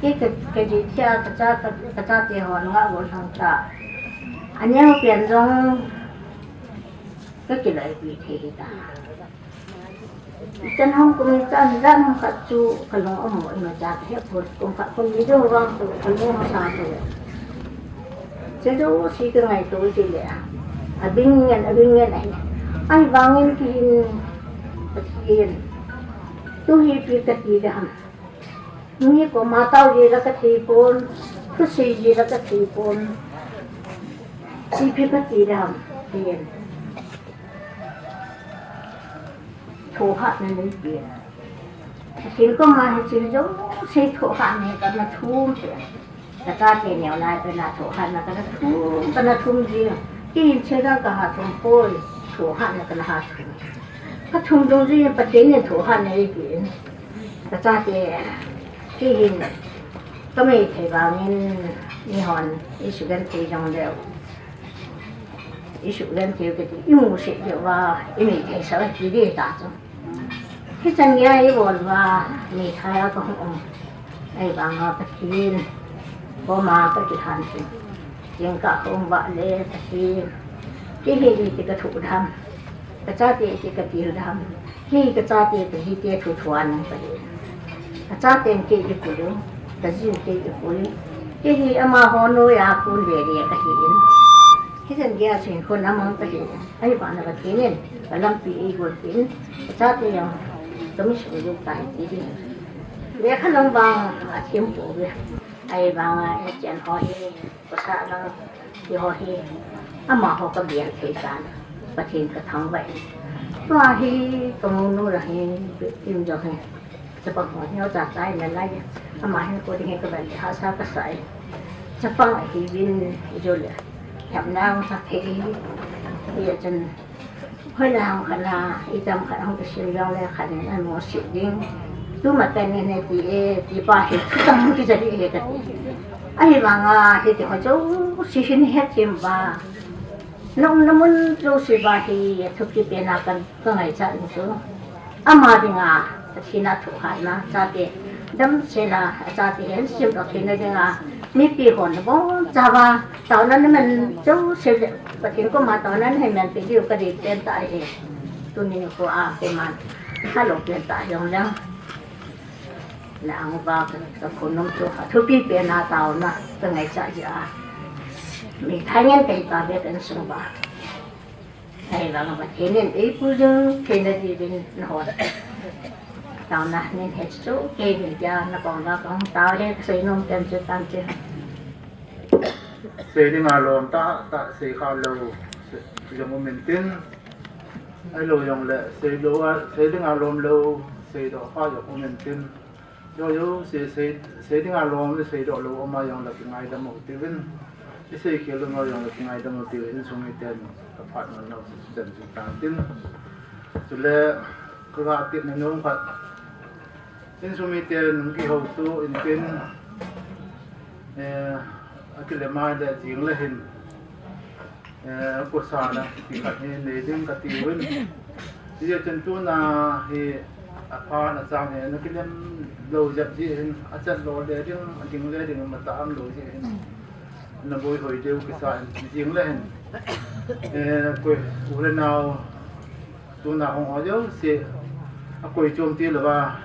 Kei ka, ka jithia, ka cha, ka, ka chate ho nungah gollhang ta. Aneo pen jong ka kilaipi thei hita. Ichan hung kum ichan jan hung khat chu ka lung amu imacha ka hepon, kum khat kum ni jou vang chu ka lung hasa chu. Che jouse ka ngaito ji le. Abing ngen, abing ngen ahi. Ahivangin kihin, Pathen. Tu hi ipi kati le ham. Mi koma tao ji la ka thei pon, thusei ji la ka thei pon. Ipi kati le ham, Pathen. Thohhatna neipe. Pathen koma hiche jouse thohhatna kana thum pe. Ka chate neo lai pena thohhatna kana thum, kana thum ji. Kei hin che dang kaha thum poi, thohhatna kana ha thum. Ka thum dung ji Pathen in thohhatna eipe. Ka chate, kei hin ka meithai vangin, eihon, isugenthei jong leu. Isugenthei u kiti, imusit diu va, imeithai sah u kiti ta chu. Hichan geiya ibol uva, meithai a kahung um. Ahivanga Pathen koma kakilhan tin. Jingkah kahung vah le Pathen. Kei hi iti kathoh dam. Ka chate iti katil dam. Kei ka chate ka jite thu thuan ka hi. Ka chaten kei ikoi u, ka jiu kei ikoi u. Kei hi amaho noiya kon lele kahi in. Hichan geiya chun kon amang kahi. Ahivanga Pathen in ka lampi eigon peh in. Ka chate jong ka misung jong tai ti ding. Lekha lang vang athem pouve. Ahivanga, eh, chen ho hi, pasal lang, ti ho hi, amaho kabel thei tan, Pathen ka thangvah in. Tua hi, ka mounu la hi, im jo hi, chapang ho hi, cha cha in la lai, ama hin ko ding hi ka ban, hahsa kasa e. Chapang ahiuvin, ijo le, hepna sa thei, ijeh chun, Hoilang khat na, itam khat hung kisem jong le khat in amosit ding. Tumatah in iti e, tipa hi thutang hung kija ding ahi kati. Ahivanga hiti ho jouse hin hethem uva. Na umna mun jouse uva hi thupi pen a ka, ka ngaichat u chu. Ama dinga, Pathen a thohhatna, chate damsel a, chate hin semdoh theina dinga, mipi hon nabonchauva, taona naman jouse le, Pathen koma taona nahin manpeh diu kadei pen tah ahi. Tuni nikho a, keiman, kalou pen tah jong leng. Na ang uva ka, ka khonung chu, athupi pen a taona, ka ngaichat jeh a. Meithai ngen kahi tauve ka insung uva. Ahivanga Pathen in eipui jing theina diuvin nahon. Taona nahin he chu kei hin tia nakoma kahung tao e, kasei nom pen chu tante. Sei dinga lom tahtah sei kha lou jong um intin. Ahilou jongle sei lou a, sei dinga lom lou, seidoh kha jong um intin. Jouse, sei, sei dinga lom le seidoh lou um a jongle kingaidam u hitin. Isei khel lou um a jongle kingaidam u hitin, insung miten kaphat man nau chan chu tan tin. Chule, kaga tepna nom khat. Insung miten hung kihouto intin, eh, akile mai le jing le hin. Eh, kosana ti khat hi nei ding kati uvin. Hijeh chun tuna hi apha nachang hi nakilem lou jep jeh hin, achat lou le ding, ading le ding, matah um lou jeh hin. Naboi hoi diu kisa in jing le hin. Eh, koi u le nao tuna hung ho jouse, akoi chom ti louva,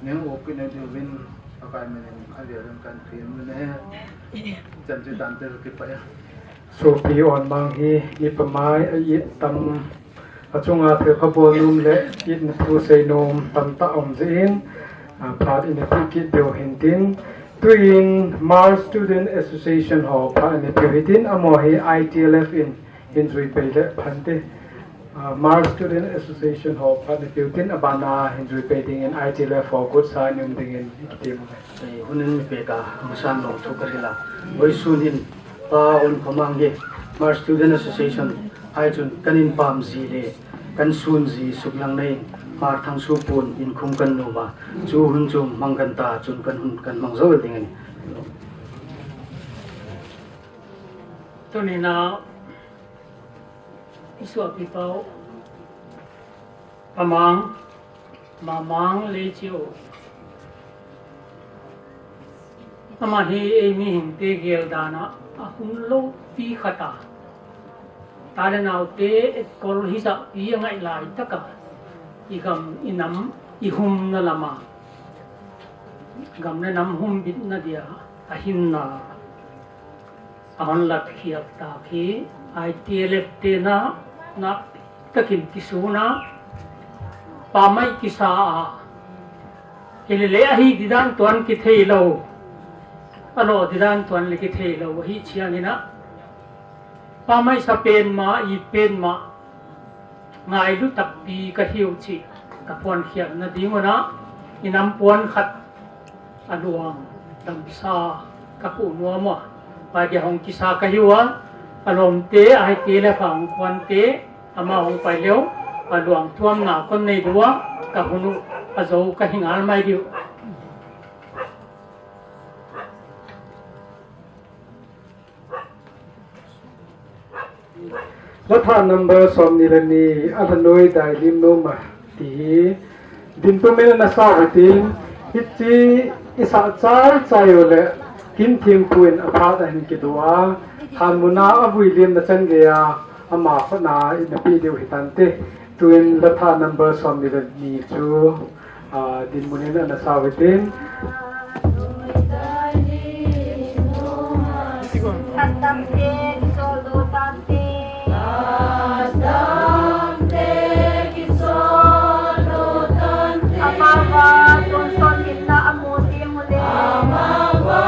ning u kine diuvin, Pakai min in avel in kan thum u ahi. Chan chu tante kipah e. Sopi Onmang hi ipi mai a it tam, achunga thilpha bol nom le itna thu sei nom tamtah um jeh in, a, phat ina pe kit diu hintin, tuin Hmar Student Association ho phat ina pe u hitin, amaho hi I T L F in Hin juipei le phan te, ah, Hmar Student Association ho phan te tin abana hin juipei dingin I T L F ho kutsa in um dingin kitem uve. Ei, hun in mi peka, musan long thu ka hril a. Voisun hin Pa Onkhomang hi Hmar Student Association ahi chun kan in pam ji le kan sun ji suklang nei Hmar Thangsupu in khum kan nom a. Chu hun chu mang kan ta chun kan hun kan mang jou ding ahi. Tuni na Isuapi pau, Pamang, Mamang Leicheu. Ama hi ei mihing te gel dan a, ahung lou pi khat a. Tale nau te etkol hijat pi angai lai tah a. I gam, i nam, i humna lam a. Gam le nam humbitna dia, ahinna. Ahung lat khiak ta khi I T L F te na, na takin kisun a, pamai kisa a, hilele ahi didan tuan kithei lou, alo didan tuan le kithei lou, ahi chiang in a, pamai sa pen ma, i pen ma, ngailu takpi ka hiu chi, ka puan khiak na ding un a, i nam puan khat, a luang damsa ka hu nuam a, pai dia hong kisa ka hiu a, a lom te, a hai te le fa hong kuan te, ama hong pai leu, a luang tuam na kon nei dua, ka hunu, a zo ka hingal mai diu. Latha number som ni le ni, a Lhanoi Dailim Noma ti hi, dinpum in ana sa u hitin, hichi i sa chai chai u le, kin thim pu in a phat a hin kidu a, khan muna a vui lim na chan gei a, ama khut na in a pi diu hi tan te, tuin latha number som ni le ni chu, a, dinmun in ana sa u hitin. Khatam te, kisol do tam te. Khatam te, kisol do tam te. Amava tonsot hinna amu ding u le. Amava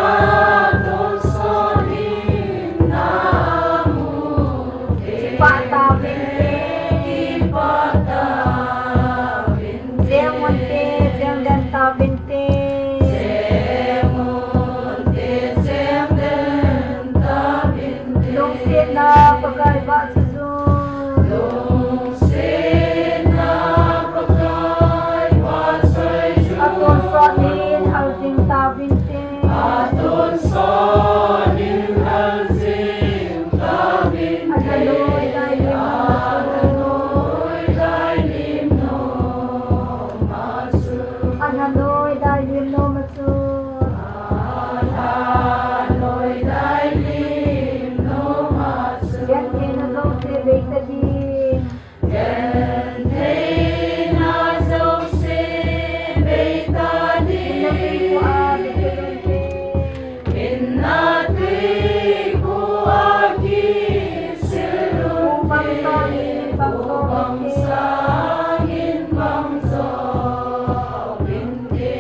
tonsot hinna amu ding. Kipah tauvin te. Kipah tauvin. Jeng un te, jeng den tauvin te. Jeng un te, jeng den tauvin te. Lungsetna Pakai vahchoijun. Lungsetna Pakai vahchoijun. Atonsot in haljing tauvin te. Atonsot in haljing tauvin te. Alhanoi Dailim Noma chu. Alhanoi Dailim Noma chu. Alhanoi Dailim Noma chu. Gentheina jouse bei ta ding. Gentheina jouse bei ta ding. Hinna tui khu a kisil lute, bang sang in bang jo vin te.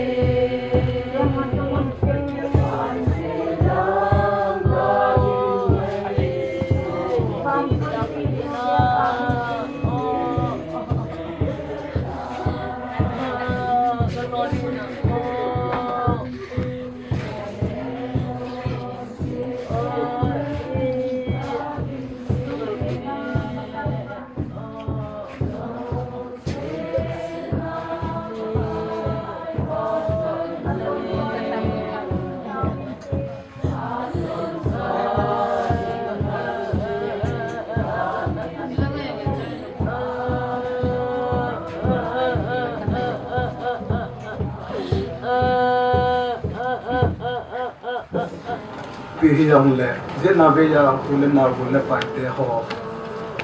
Pi hi jong le, jena vei a u le nao, u le pai te ho.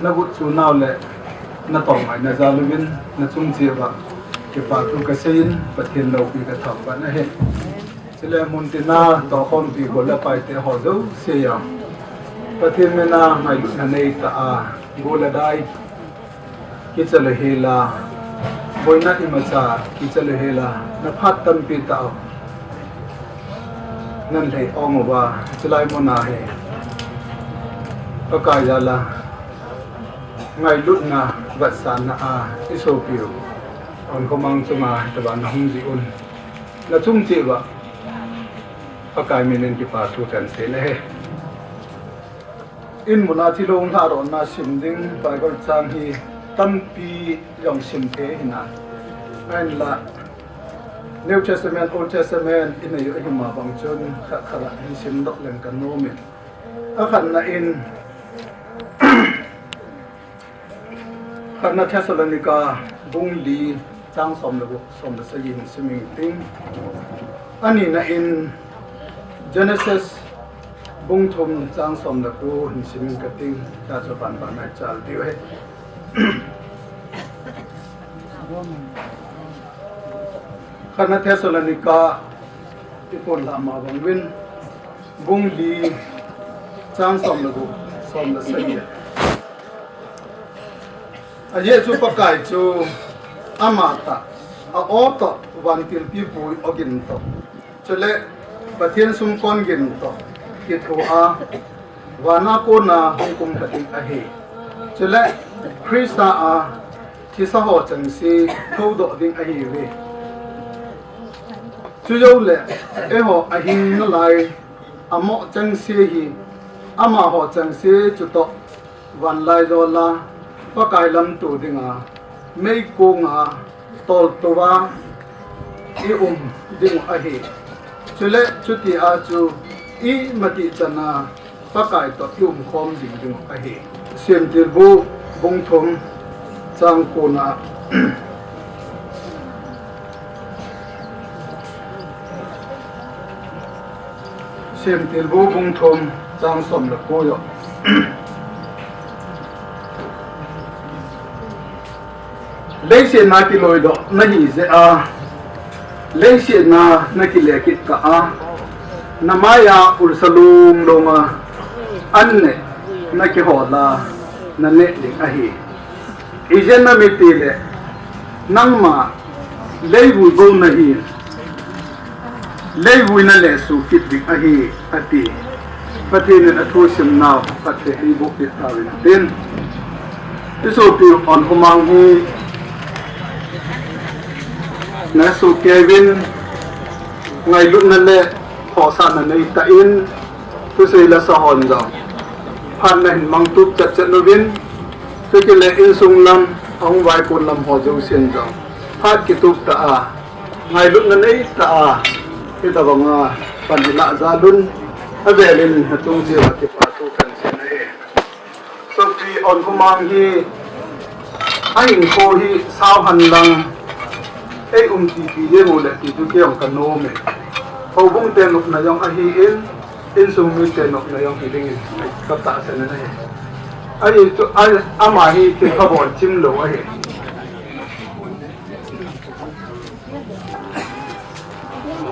Na gut chu nau le, na tong mai na jal uvin, na chung cheh uva kipa thu ka seiyin, Pathen lopi ka thangvah na ahi. Chule mun tina tohkhompi u le pai te ho jouse a, Pathen mina ngailutna nei ta a, go le dai kicha lou hela, boina imacha kicha lou hela, na phat tampi tah u nan lhei ong uva, chulai muna hi Pakai jal a Ngailutna, vetsahna a i sopiu Onkhomang chunga hitia na hung jeh un, na chung cheh uva Pakai min in kipa thu kan sei ahi. In mun a thilong lhadohna sim ding Bible chang hi tampi jong sim thei hinam. Ahinla New Testament, Old Testament i nei u ahi ma bang chun khat khat a hin sim doh leng ka nom in. Akhatna in, khatna Thessalonica bung li chang som le gup, som le sagi hin sim ing ting. Anina in Genesis bung thum chang som le ko hin sim ing ka ting. Tua chu banban a i chal diu ahi. Khatna Thessalonica i pon lah ma bang uvin, bung li chang som le gup, som le sagi. Ajeh chu Pakai chu ama tah, a aw toh, vantil pipui ogin toh, chule Pathen sumkon gin toh kitho a, vana kona hung kumkha ding ahi. Chule Christa a thisa ho chengse thoudoh ding ahiuve. Chujouleh eiho ahing nalai amoh chengse hi amaho chengse chutoh vanlaijol a Pakai lamto dinga meikong a toltou a i um ding u ahi. Chule chuti a chu imatih chan a Pakai toh i umkhom jing ding u ahi. Semtilbu bung thum chang ko na. Semtilbu bung thum chang som le ko a. Leiset a kiloidoh nahi jeh a, leiset a nakile kit kah a, namai a ulsa lunglung a an neh nakihol a, naneh ding ahi. Ijeh inem itile, nangma leivui bou nahi, leivui nalehsuh kit ding ahi, ati. Pathen in athu simnau phatthei eiboh peh tauvin tin. I sopi Onkhomang hi nasuh kei uvin, ngailutna le khohsahna neitah in, thusei la sa hon jong phat nahin mangtup chetchet uvin, chutile insung lam, ahung vaikon lam ho jousen jong phat kitup tah a, ngailutna neitah a, hitobang a pan ilah jal un, avel in nachung cheh uva kipa thu kan sei ahi. Sopi Onkhomang hi ahinkho hi sao henlang, ei um pipi jeng u le ti chu kei jong ka nom e. Houbung te nopna jong ahin, insung mite nopna jong hi dingin ka tahsan ahi. Ahi chu, a, ama hi thilpha bol chim lou ahi.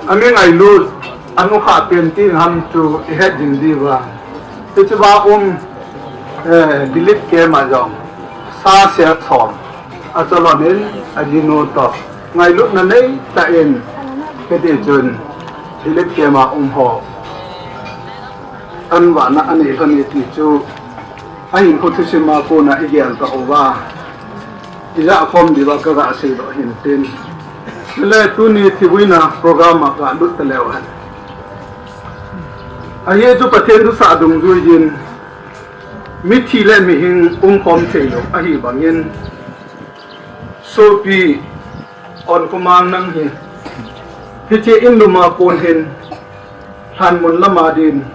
Ami ngailut, anukhah pen ti ham chu ihet jing diu va. Hiche va um, eh, Dilip camp a jong sa seh som acholon in, ajinu toh ngailutna neitah in, hiti chun Dilip camp a um ho anvahna anei lhon e ti chu ahinkho thusim a kona igel tauva, ijah khom diuva kaga seidoh hin tin. Chule tuni thivuina program a galut taleu hen. Ahi chu Pathen thusah dungjuiyin mithi le mihing umkhom theilou ahi bangin, sopi Onkhomang nang hi hiche in lum a kon hin lhanmun lama din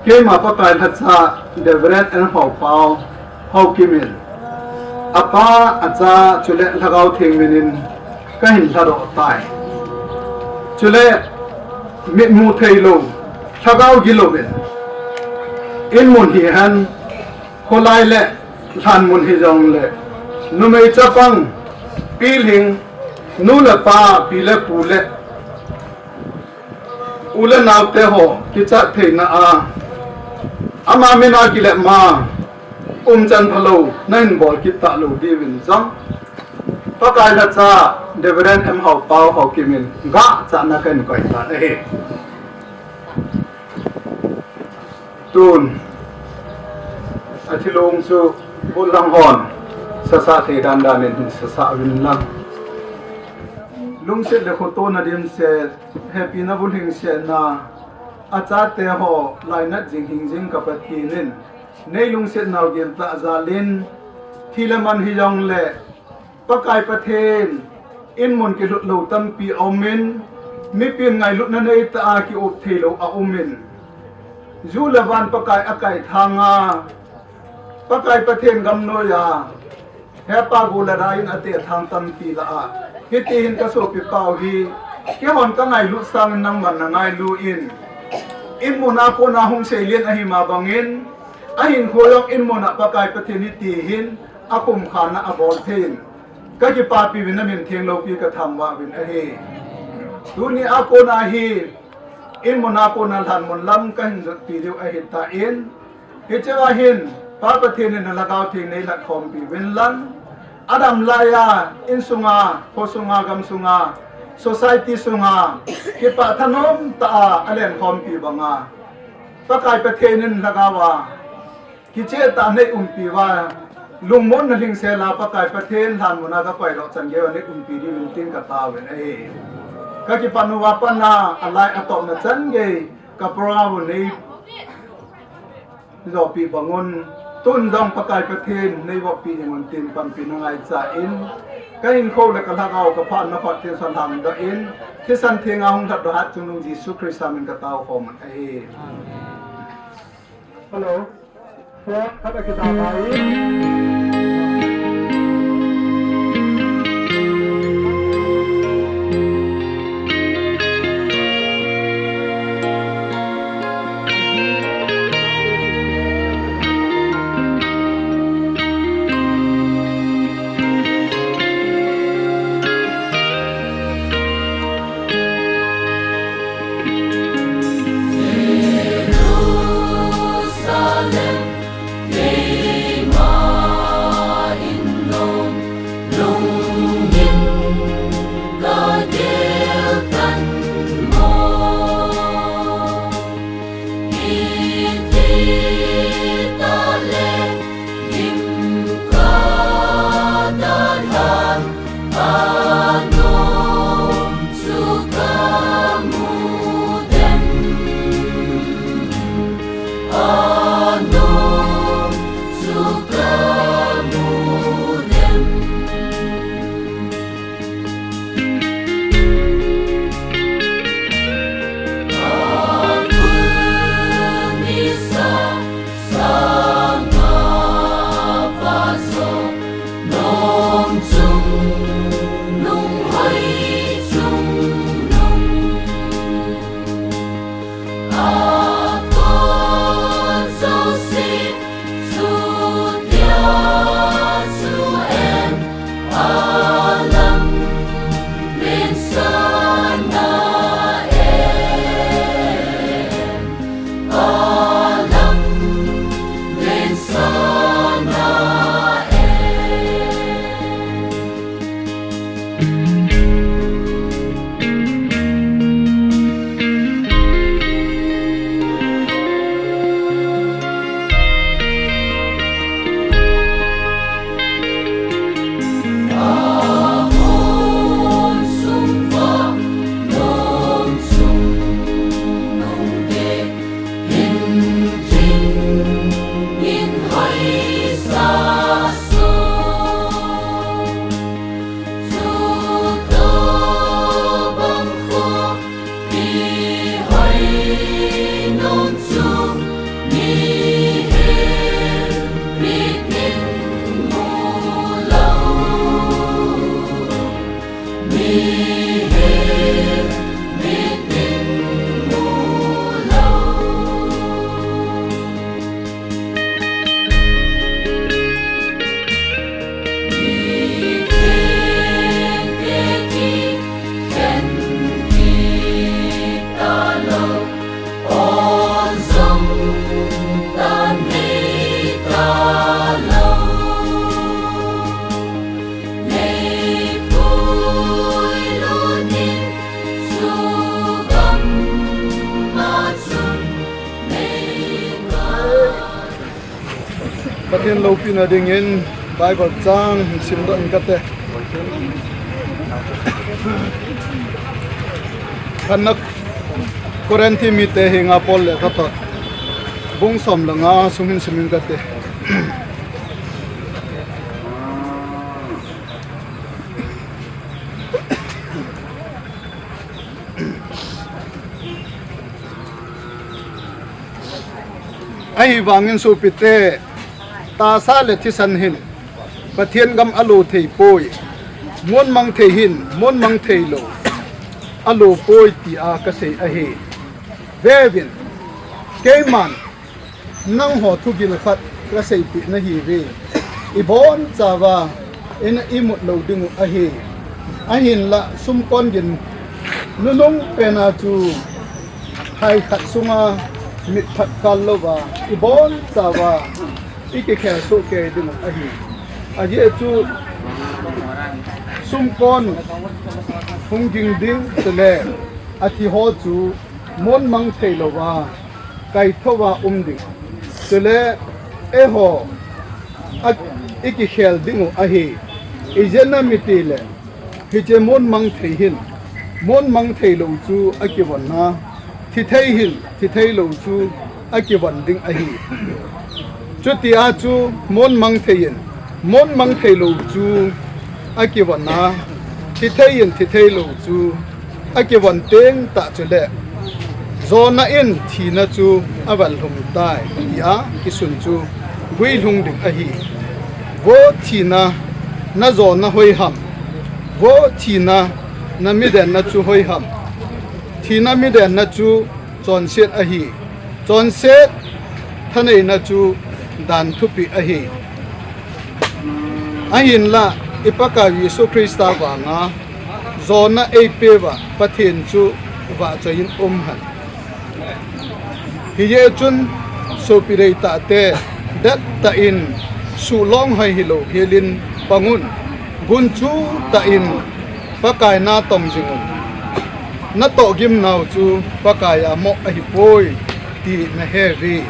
keima Pakai lhacha Reverend N. Haopao Haokim in, apa, acha chule Lhagao Theng min in kahin lhadoh tai. Chule mitmu theilou, lhagao gilouvin, in mun hihen, kholai le lhanmun hijongle, numei chapang, pilhing, nu le pa, pi le pu le u le naote ho kichat theina a, ama min a kile ma umchan phalou nahin bol kit talou diuvin jong, Pakai lhacha Reverend M. Haopao Haokim in gahchahna kahin koi tan ahi. Tun, athilong chu Bul lang hon, sasa thei dan dan in sasa vin lang. Lungset le khotona dimset, hepina bulhingsetna, achate ho lainat jing hing jing ka Pathen in, nei lungset nau gel tah jal in, thi le man hi jong le, Pakai Pathen, in mun kilut lo tampi a um in, mipin ngailutna nei tah a ki-up thei lo a um in, ju le van Pakai a kai thang a, Pakai Pathen gam noi a, hepa gu le da in a te thang tampi la a. Hiti hin ka sopi pau hi, kei hon ka ngailut sang in nangman na ngailu in, in mun a kona hung seilian ahi ma bang in, a hinkho jong in mun a Pakai Pathen hiti hin, a kum khan a a bol thei in, ka kipapi vin a min theng lopi ka thangvah vin ahi. Tuni a kona hi, in mun a kona lhan mun lam ka hin jotpi diu ahi ta in, hiche a hin, Pa Pathen in a lhagao theng nei lhat khompi vin lang, a dam lai a, in sunga, kho sunga, gam sunga, society sunga, kipah thanom tah a, a len khompi bang a, Pakai Pathen in lhagao a, kicheh tah nei umpi uva, lungmonna lhingsel a Pakai Pathen lhan mun a ka koi lo chan gei uva nei umpi diu in tin ka tao in ahi. Ka kipan uva pan a, a lai a topna chan gei, ka program u nei jopi bang un, tun jong Pakai Pathen nei voppi jing un tin panpina ngaicha in, ka hinkho le ka lhagao ka phatna phat theng san hang doh in, thisan theng a hung lhat doh Hatchungnung Jesu Christa min ka tao khom un ahi. Hello. Phone khat a kita ngai. Pathen loupina dingin Bible chang hin simdoh inge kati. Khatna Korinthi mite henga Paul lekhathot bung som le nga sung hin sim inge kati. Ahivangin sopite, tahsa le thisan hin Pathen gam alo thei poi, monmang thei hin monmang thei lou alo poi tia kasei ahi. Veuvin, keiman nangho thugil khat kaseipeh nahiuve. Ibonchauva ina imut lou dingu ahi. Ahinla sumkon gin nunung pena chu hai khat sunga mitphat kal louva ibonchauva ikikhel soh kei dingu ahi. Ajeh chu sumkon hung ging ding chule athiho chu monmang thei louva kaithouva um ding. Chule eiho a ikikhel dingu ahi. Ijeh inem itile hiche monmang thei hin monmang thei lou chu akivonna, thithei hin thithei lou chu akivon ding ahi. Chutia chu monmang thei in monmang thei lou chu akivonna, thithei in thithei lou chu akivon teng tah chule jona in thina chu avanlhum tai tia kisun chu guilhung ding ahi. Vo thina, najona hoiham? Vo thina, namidenna chu hoiham? Thina midenna chu chonset ahi. Chonset thaneina chu dan thupeh ahi. Ahinla iPakaiu Jesu Christa vanga jona eipeuva Pathen chu vahchoiyin umhen. Hijeh chun sopi deitahte, dettah in suhlong hoi hilou helin pangun, gunchu tah in Pakai natong jingun. Natoh gimnau chu Pakaiya moh ahipoi ti naheuve.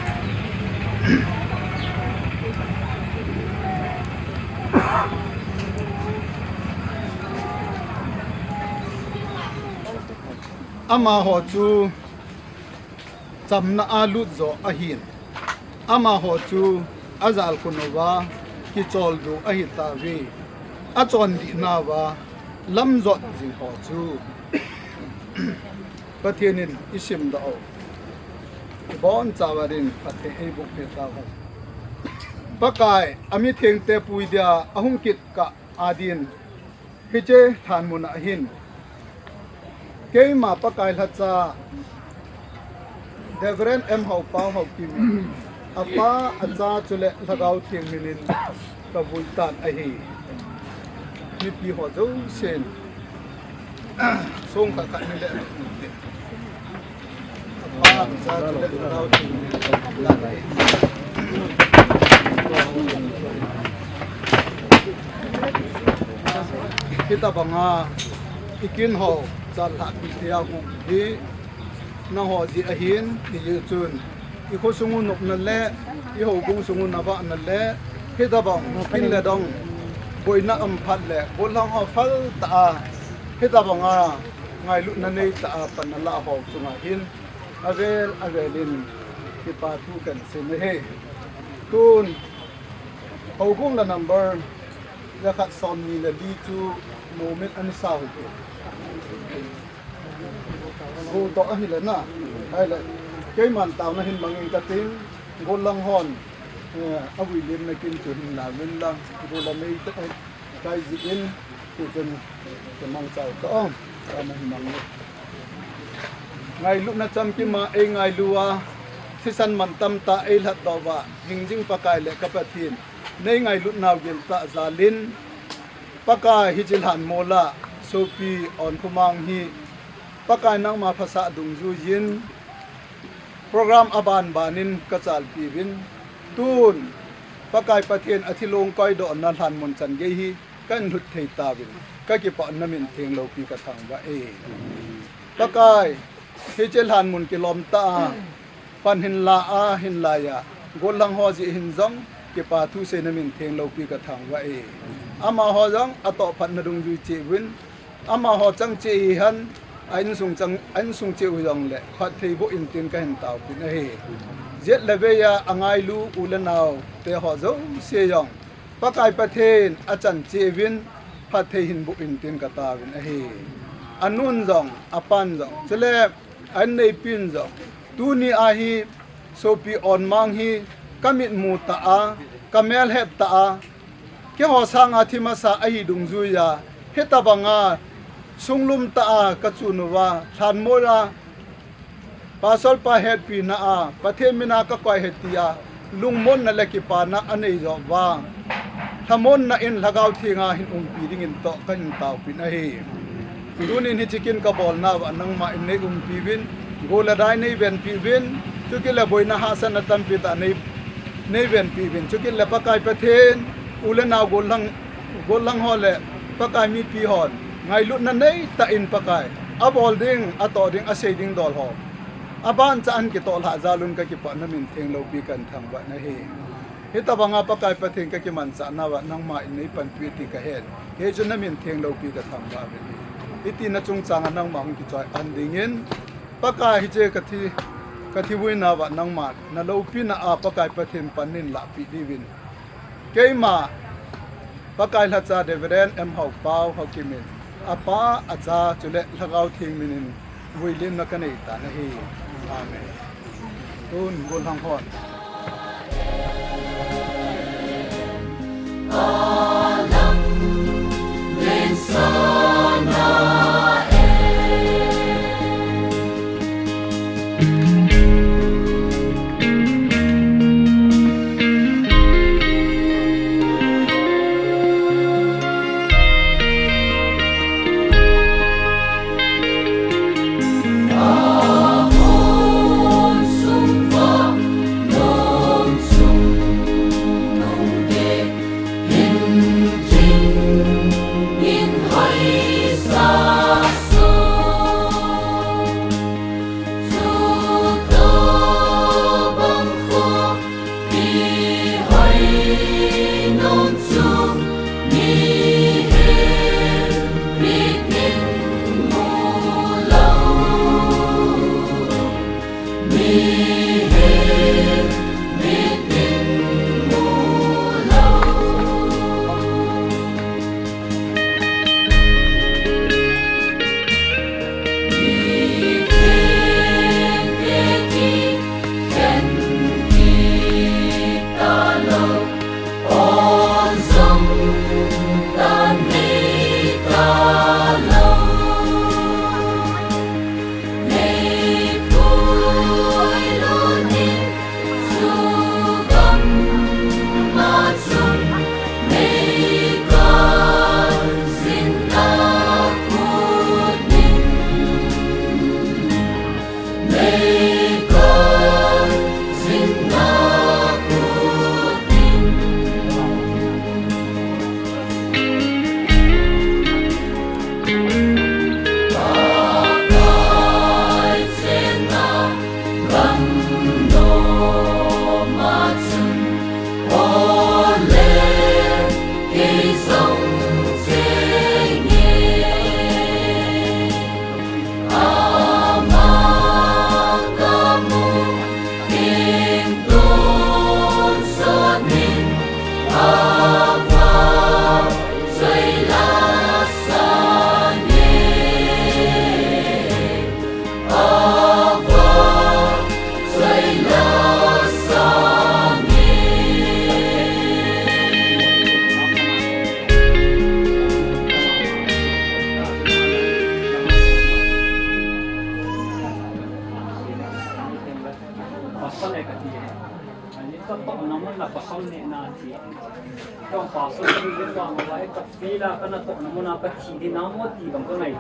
Amaho chu chamna a lutjo ahin, amaho chu ajalkhun uva kicholdo ahitauve. Achondih nauva lamjot jingho chu Pathen in isimdoh u ibonchauva din phatthei eiboh peh tauhen. Pakai amithengte pui dia ahung kit kah adin hiche lhanmun ahin keima Pakai lhacha Reverend M Haopao Haokip in apa, acha chule Lhagao Theng minin kavui tan ahi. Mipi ho jousen songkhat khat ni le hitabanga ikinho chalhahpi thei a hung hi nangho jeh ahin, hijeh chun ikhosung u nopna le ihoubung sung u navahna le hitabang kin le dong boina um phat le gollhang ho phaltah a hitabanga ngailutna neitah a pan nalah ho chunga hin avel avel in kipa thu kahin sei ahi. Tun houbung la number jakhat somni le li chu moment ana sao hite. Godoh ahile na, ahile keiman taona hin mang inge kating, gollhang hon avui lemna kin chu hin lauvin lang, gola neitah a kai jeh in, tuchun kimangcha u ka, taona hin mang le. Ngailutna chamkima eingailu a, thisan mantam tah a eilhatdoh uva hingjing Pakai le ka Pathen, neingailut nau giltah jal in, Pakai hiche lhanmol a sopi Onkhomang hi Pakai nangma phasah dungjuiyin program abanban in kachalpiuvin, tun Pakai Pathen athilong koidohna lhanmon chan gei hi kahin lhut thei tauvin, kakipah in namin theng loupi kathangvah e. Pakai, hiche lhanmon kilom tah a pan hinla a, hinlai a gollhang ho jeh hin jong, Kipa thu seina min theng loupi ka thangvah e. Amaho jong atoh phatna dungjui cheh uvin, amaho chang cheh hihen, a insung chang, a insung cheh u jongle phatthei boh in tin kahin taopeh in ahi. Jet le vei a angailu u le nao teho jouse jong Pakai Pathen achan cheh uvin phatthei hin boh in tin ka taovin ahi. Anun jong, apan jong, chule a inneipin jong, tuni a hi sopi Onmang hi ka mitmu tah a, ka melhet tah a, keiho sanga thi masa ahi dungjuiya, hitobanga sunglum tah a ka chun uva, lhanmona Pastor pa hetpina a, Pathen mina ka koi ahi tia, lungmonna le kipana anei joh uva, lhamonna in Lhagao Thenga hin umpi dingin toh kahin taopeh in ahi. Tunin hiche kin ka bolna uva nangma in nei umpi uvin, gol le dai nei venpi uvin, chukit le boina hahsatna tampi tah nei, nei venpi uvin, chukit le Pakai Pathen, u le nao gollhang, gollhang ho le Pakai mipi hon ngailutna neitah in Pakai, abol ding, atoh ding, asei ding dol ho abancha ahin kitoh lhah jal un ka kipana min theng loupi kahin thangvah in ahi. Hitobanga Pakai Pathen ka kimanchah nauva nangma in nei panpi ti kahen. Hichu na min theng loupi ka thangvah uvin ahi. Hiti na chungchanga nangma hung kichoi-an dingin, Pakai hiche ka thi, ka thi vuina uva nangma na loupina a Pakai Pathen panin lahpeh diuvin, keima Pakai lhacha Reverend M Haopao Haokip in, apa, acha, chule Lhagao Theng minin vuilimna ka nei tan ahi. Amen. Tun gollhang hon. Pasal e kati e. Ani ka tohna mun la pasal neh na ti. Ka pasal ni le ka ma la e ka feel a ka na tohna mun a ka thi di na mo ti bang ka ngai.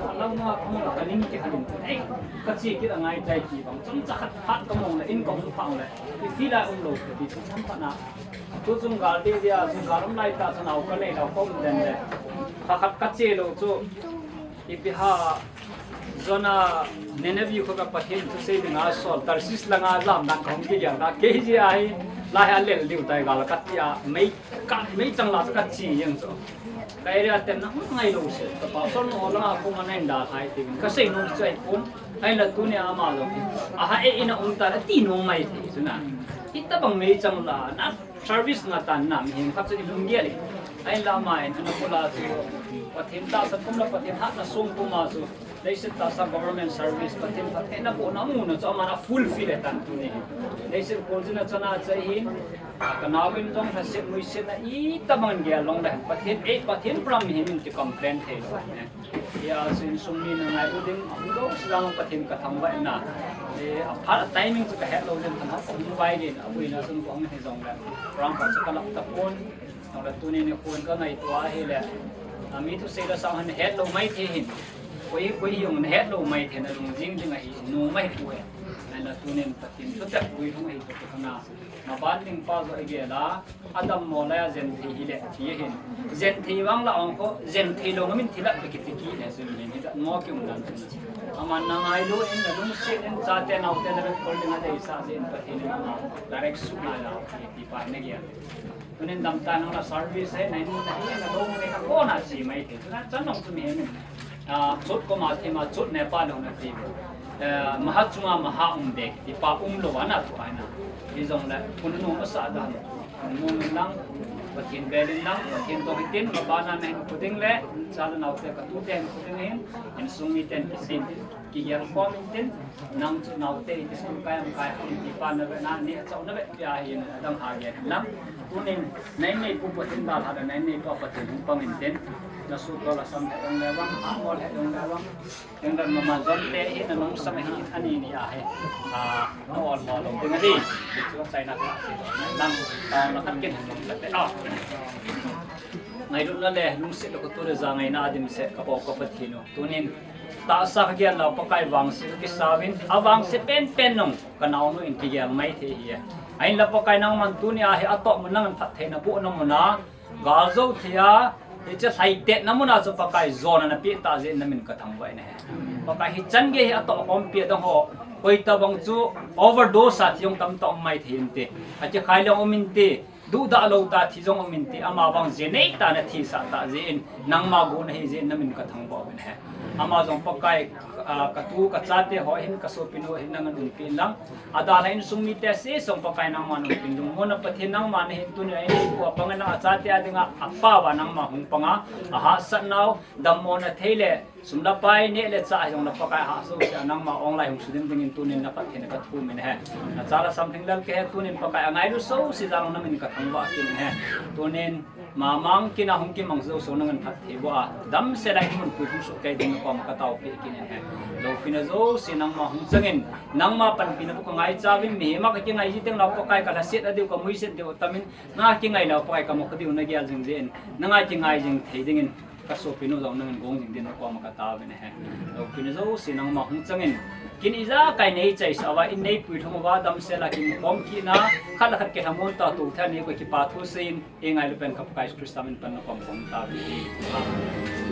Alang ma ka mun ka ning ki hanin. Ei, ka che kit a ngai tai ti bang. Chomcha khat phat ka mong le in ka hung phang le. I feel a um lou ka ti chomcha na. Tu chung gal te dia, chung gal um lai ta, chung au ka nei lau ka um den le. Kha khat ka che lou chu. Ipi ham, Jonah Nineveh kho ka Pathen thusei dinga sol, Tarshish langa lam dan ka hung kigel ta. Kei jeh a hi, Lai a lel diu tai gal ka ti a, mei ka, mei chang la ka chi yang so. Ka area ten na ngai lo se. Ka pa son no la ko ma nai da thai ti. Ka sei no chai kun. Ai la tu ne ama lo. A ha e ina um ta la ti no mai ti su na. Kita bang mei chang la na service nga tan na mi hin khat se lung dia le. Ai la mai na ko la su. Pathen tahsa kum la Pathen hat na sung kum a su. Leiset tahsa government service Pathen phatthei na bohna muna chu aman a fulfill e tan tuni. Leiset kol jina chana chai hin, ka nauvin jong lhaset muiset na itabang gel long le Pathen, ei Pathen pram hi min ti complain thei lo. Hia sin sung mi na ngai u ding, a hung dong sidang Pathen ka thangvah na. E, a phat a timing chu ka het lo ding, thangvah ka hung vai ding, a buina sun ka hung hi jong le. Pram ka chu ka lap ta pon. Nang le tuni ni khun ka ngaito a hi le. A mi thusei la sang han het lo mai thei hin. Koi, koi hi ong het lo mai thei na lung jing jing a hi nu mai pu e. Nang le tuni ni Pathen thu tak koi lung a hi to ka na. Na ban ding pa zo i ge la. A dammo la a jen thei hi le ti hin. Jen thei vang la ong ko, jen thei lo min thi la ki ti ki le su min hi da mo ki um dan. Aman na ngai lo in na lung se in chate naute na kol ding a dei sa jin Pathen in ama. Direct su na la ti pa na ge. Tunin damtan hung na service he, na in na hi na lo ne ka kona si mai te. Tuna chan nong tu mi he min. Ah, chut ko ma the ma chut ne pa lo na ti. Eh, maha chunga maha um de ti pa um lo ana tu ai na. Hi jong le kun no ma sa da. Mun lang, Pathen belin lang, Pathen to hitin, ma ba na na hin kuding le, cha le nau te ka tu te hin kuding hin, in sung mi ten kisin. Kigel khom intin, nang chu naute hi school kai am kai ham ti pa na ve na ni chau na ve pia hi na dang ha ge lam. Tunin nai nei pu Pathen dal ha da nai nei pa Pathen hung pang intin. Na su ko la sam he dong le wang, ha mo le dong le wang. Ding dan ma ma zon te hi na nung sam hi ani ni a he. A, na ol mo lo ding di. Chu chai na ka. Nang ta na khat kin nung te. A. Ngailutna le lungset le kuthu le ja ngaina a dimset ka Pau ka Pathen u. Tunin tahsa ka gel lou Pakai vangset ka kisavin, a vangset penpen nung ka naonu in kigel mai thei hi e. Ahinla Pakai nangman tunia hi atoh mun nangin phattheina bohna muna gal jou thei a, hiche lhaitetna muna chu Pakai jona napeh tah jeh in namin ka thangvah in ahi. Pakai hichan gei hi atoh khompi adang ho, koi tabang chu overdose a thi jong tamtah um mai thei inte. Akikhai le um inte. Duhdah lou tah thi jong um inte, ama vang je nei tah na thisah tah jeh in, nangma gon ahi jeh in namin ka thangvah uvin ahi. Ama jong Pakai, ah, ka tu ka chate ho hin ka sopinu hin nangin umpi in lang. Adalha insung mite seh jong Pakai nangman umpi in, lungmonna Pathen nangman ahin tunia in pu apang na achate a dinga apa uva nangma hung panga, ahahsatnau, dammona thei le, sum le pai neh le chah jong le Pakai hahsa jouse a nangma ong lai hung sudim dingin tunin na phattheina ka thum in ahi. Na cha le samlhing lal kahi tunin Pakai angailu jouse jong namin ka thangvah kit in ahi. Tunin mamang kina hung kimang jouse nangin phatthei boh a. Damsel a hin mun pui hung soh kei ding na kom ka taopi kit in ahi. Loupina jouse nangma hung changin nangma panpina bou ka ngaicha uvin mihem a ka kingai ji teng le Pakai ka lhaset a diu ka muiset diu tamin na kingai le Pakai ka mukha diu na gel jing jeh in nanga kingai jing thei dingin Ka sopinu jong nangin gong jing din na kom a ka taovin ahi. Loupina jouse nangma hung changin. Kin ijakai nei chaisah uva, in nei puilhung uva, damsel a kin kom kit na, khat le khat kilhamon tah tou thei a nei ko kipa thu seiyin, eingailu pen ka Pakai Christa min pan na kom kong taovin ahi. Amen.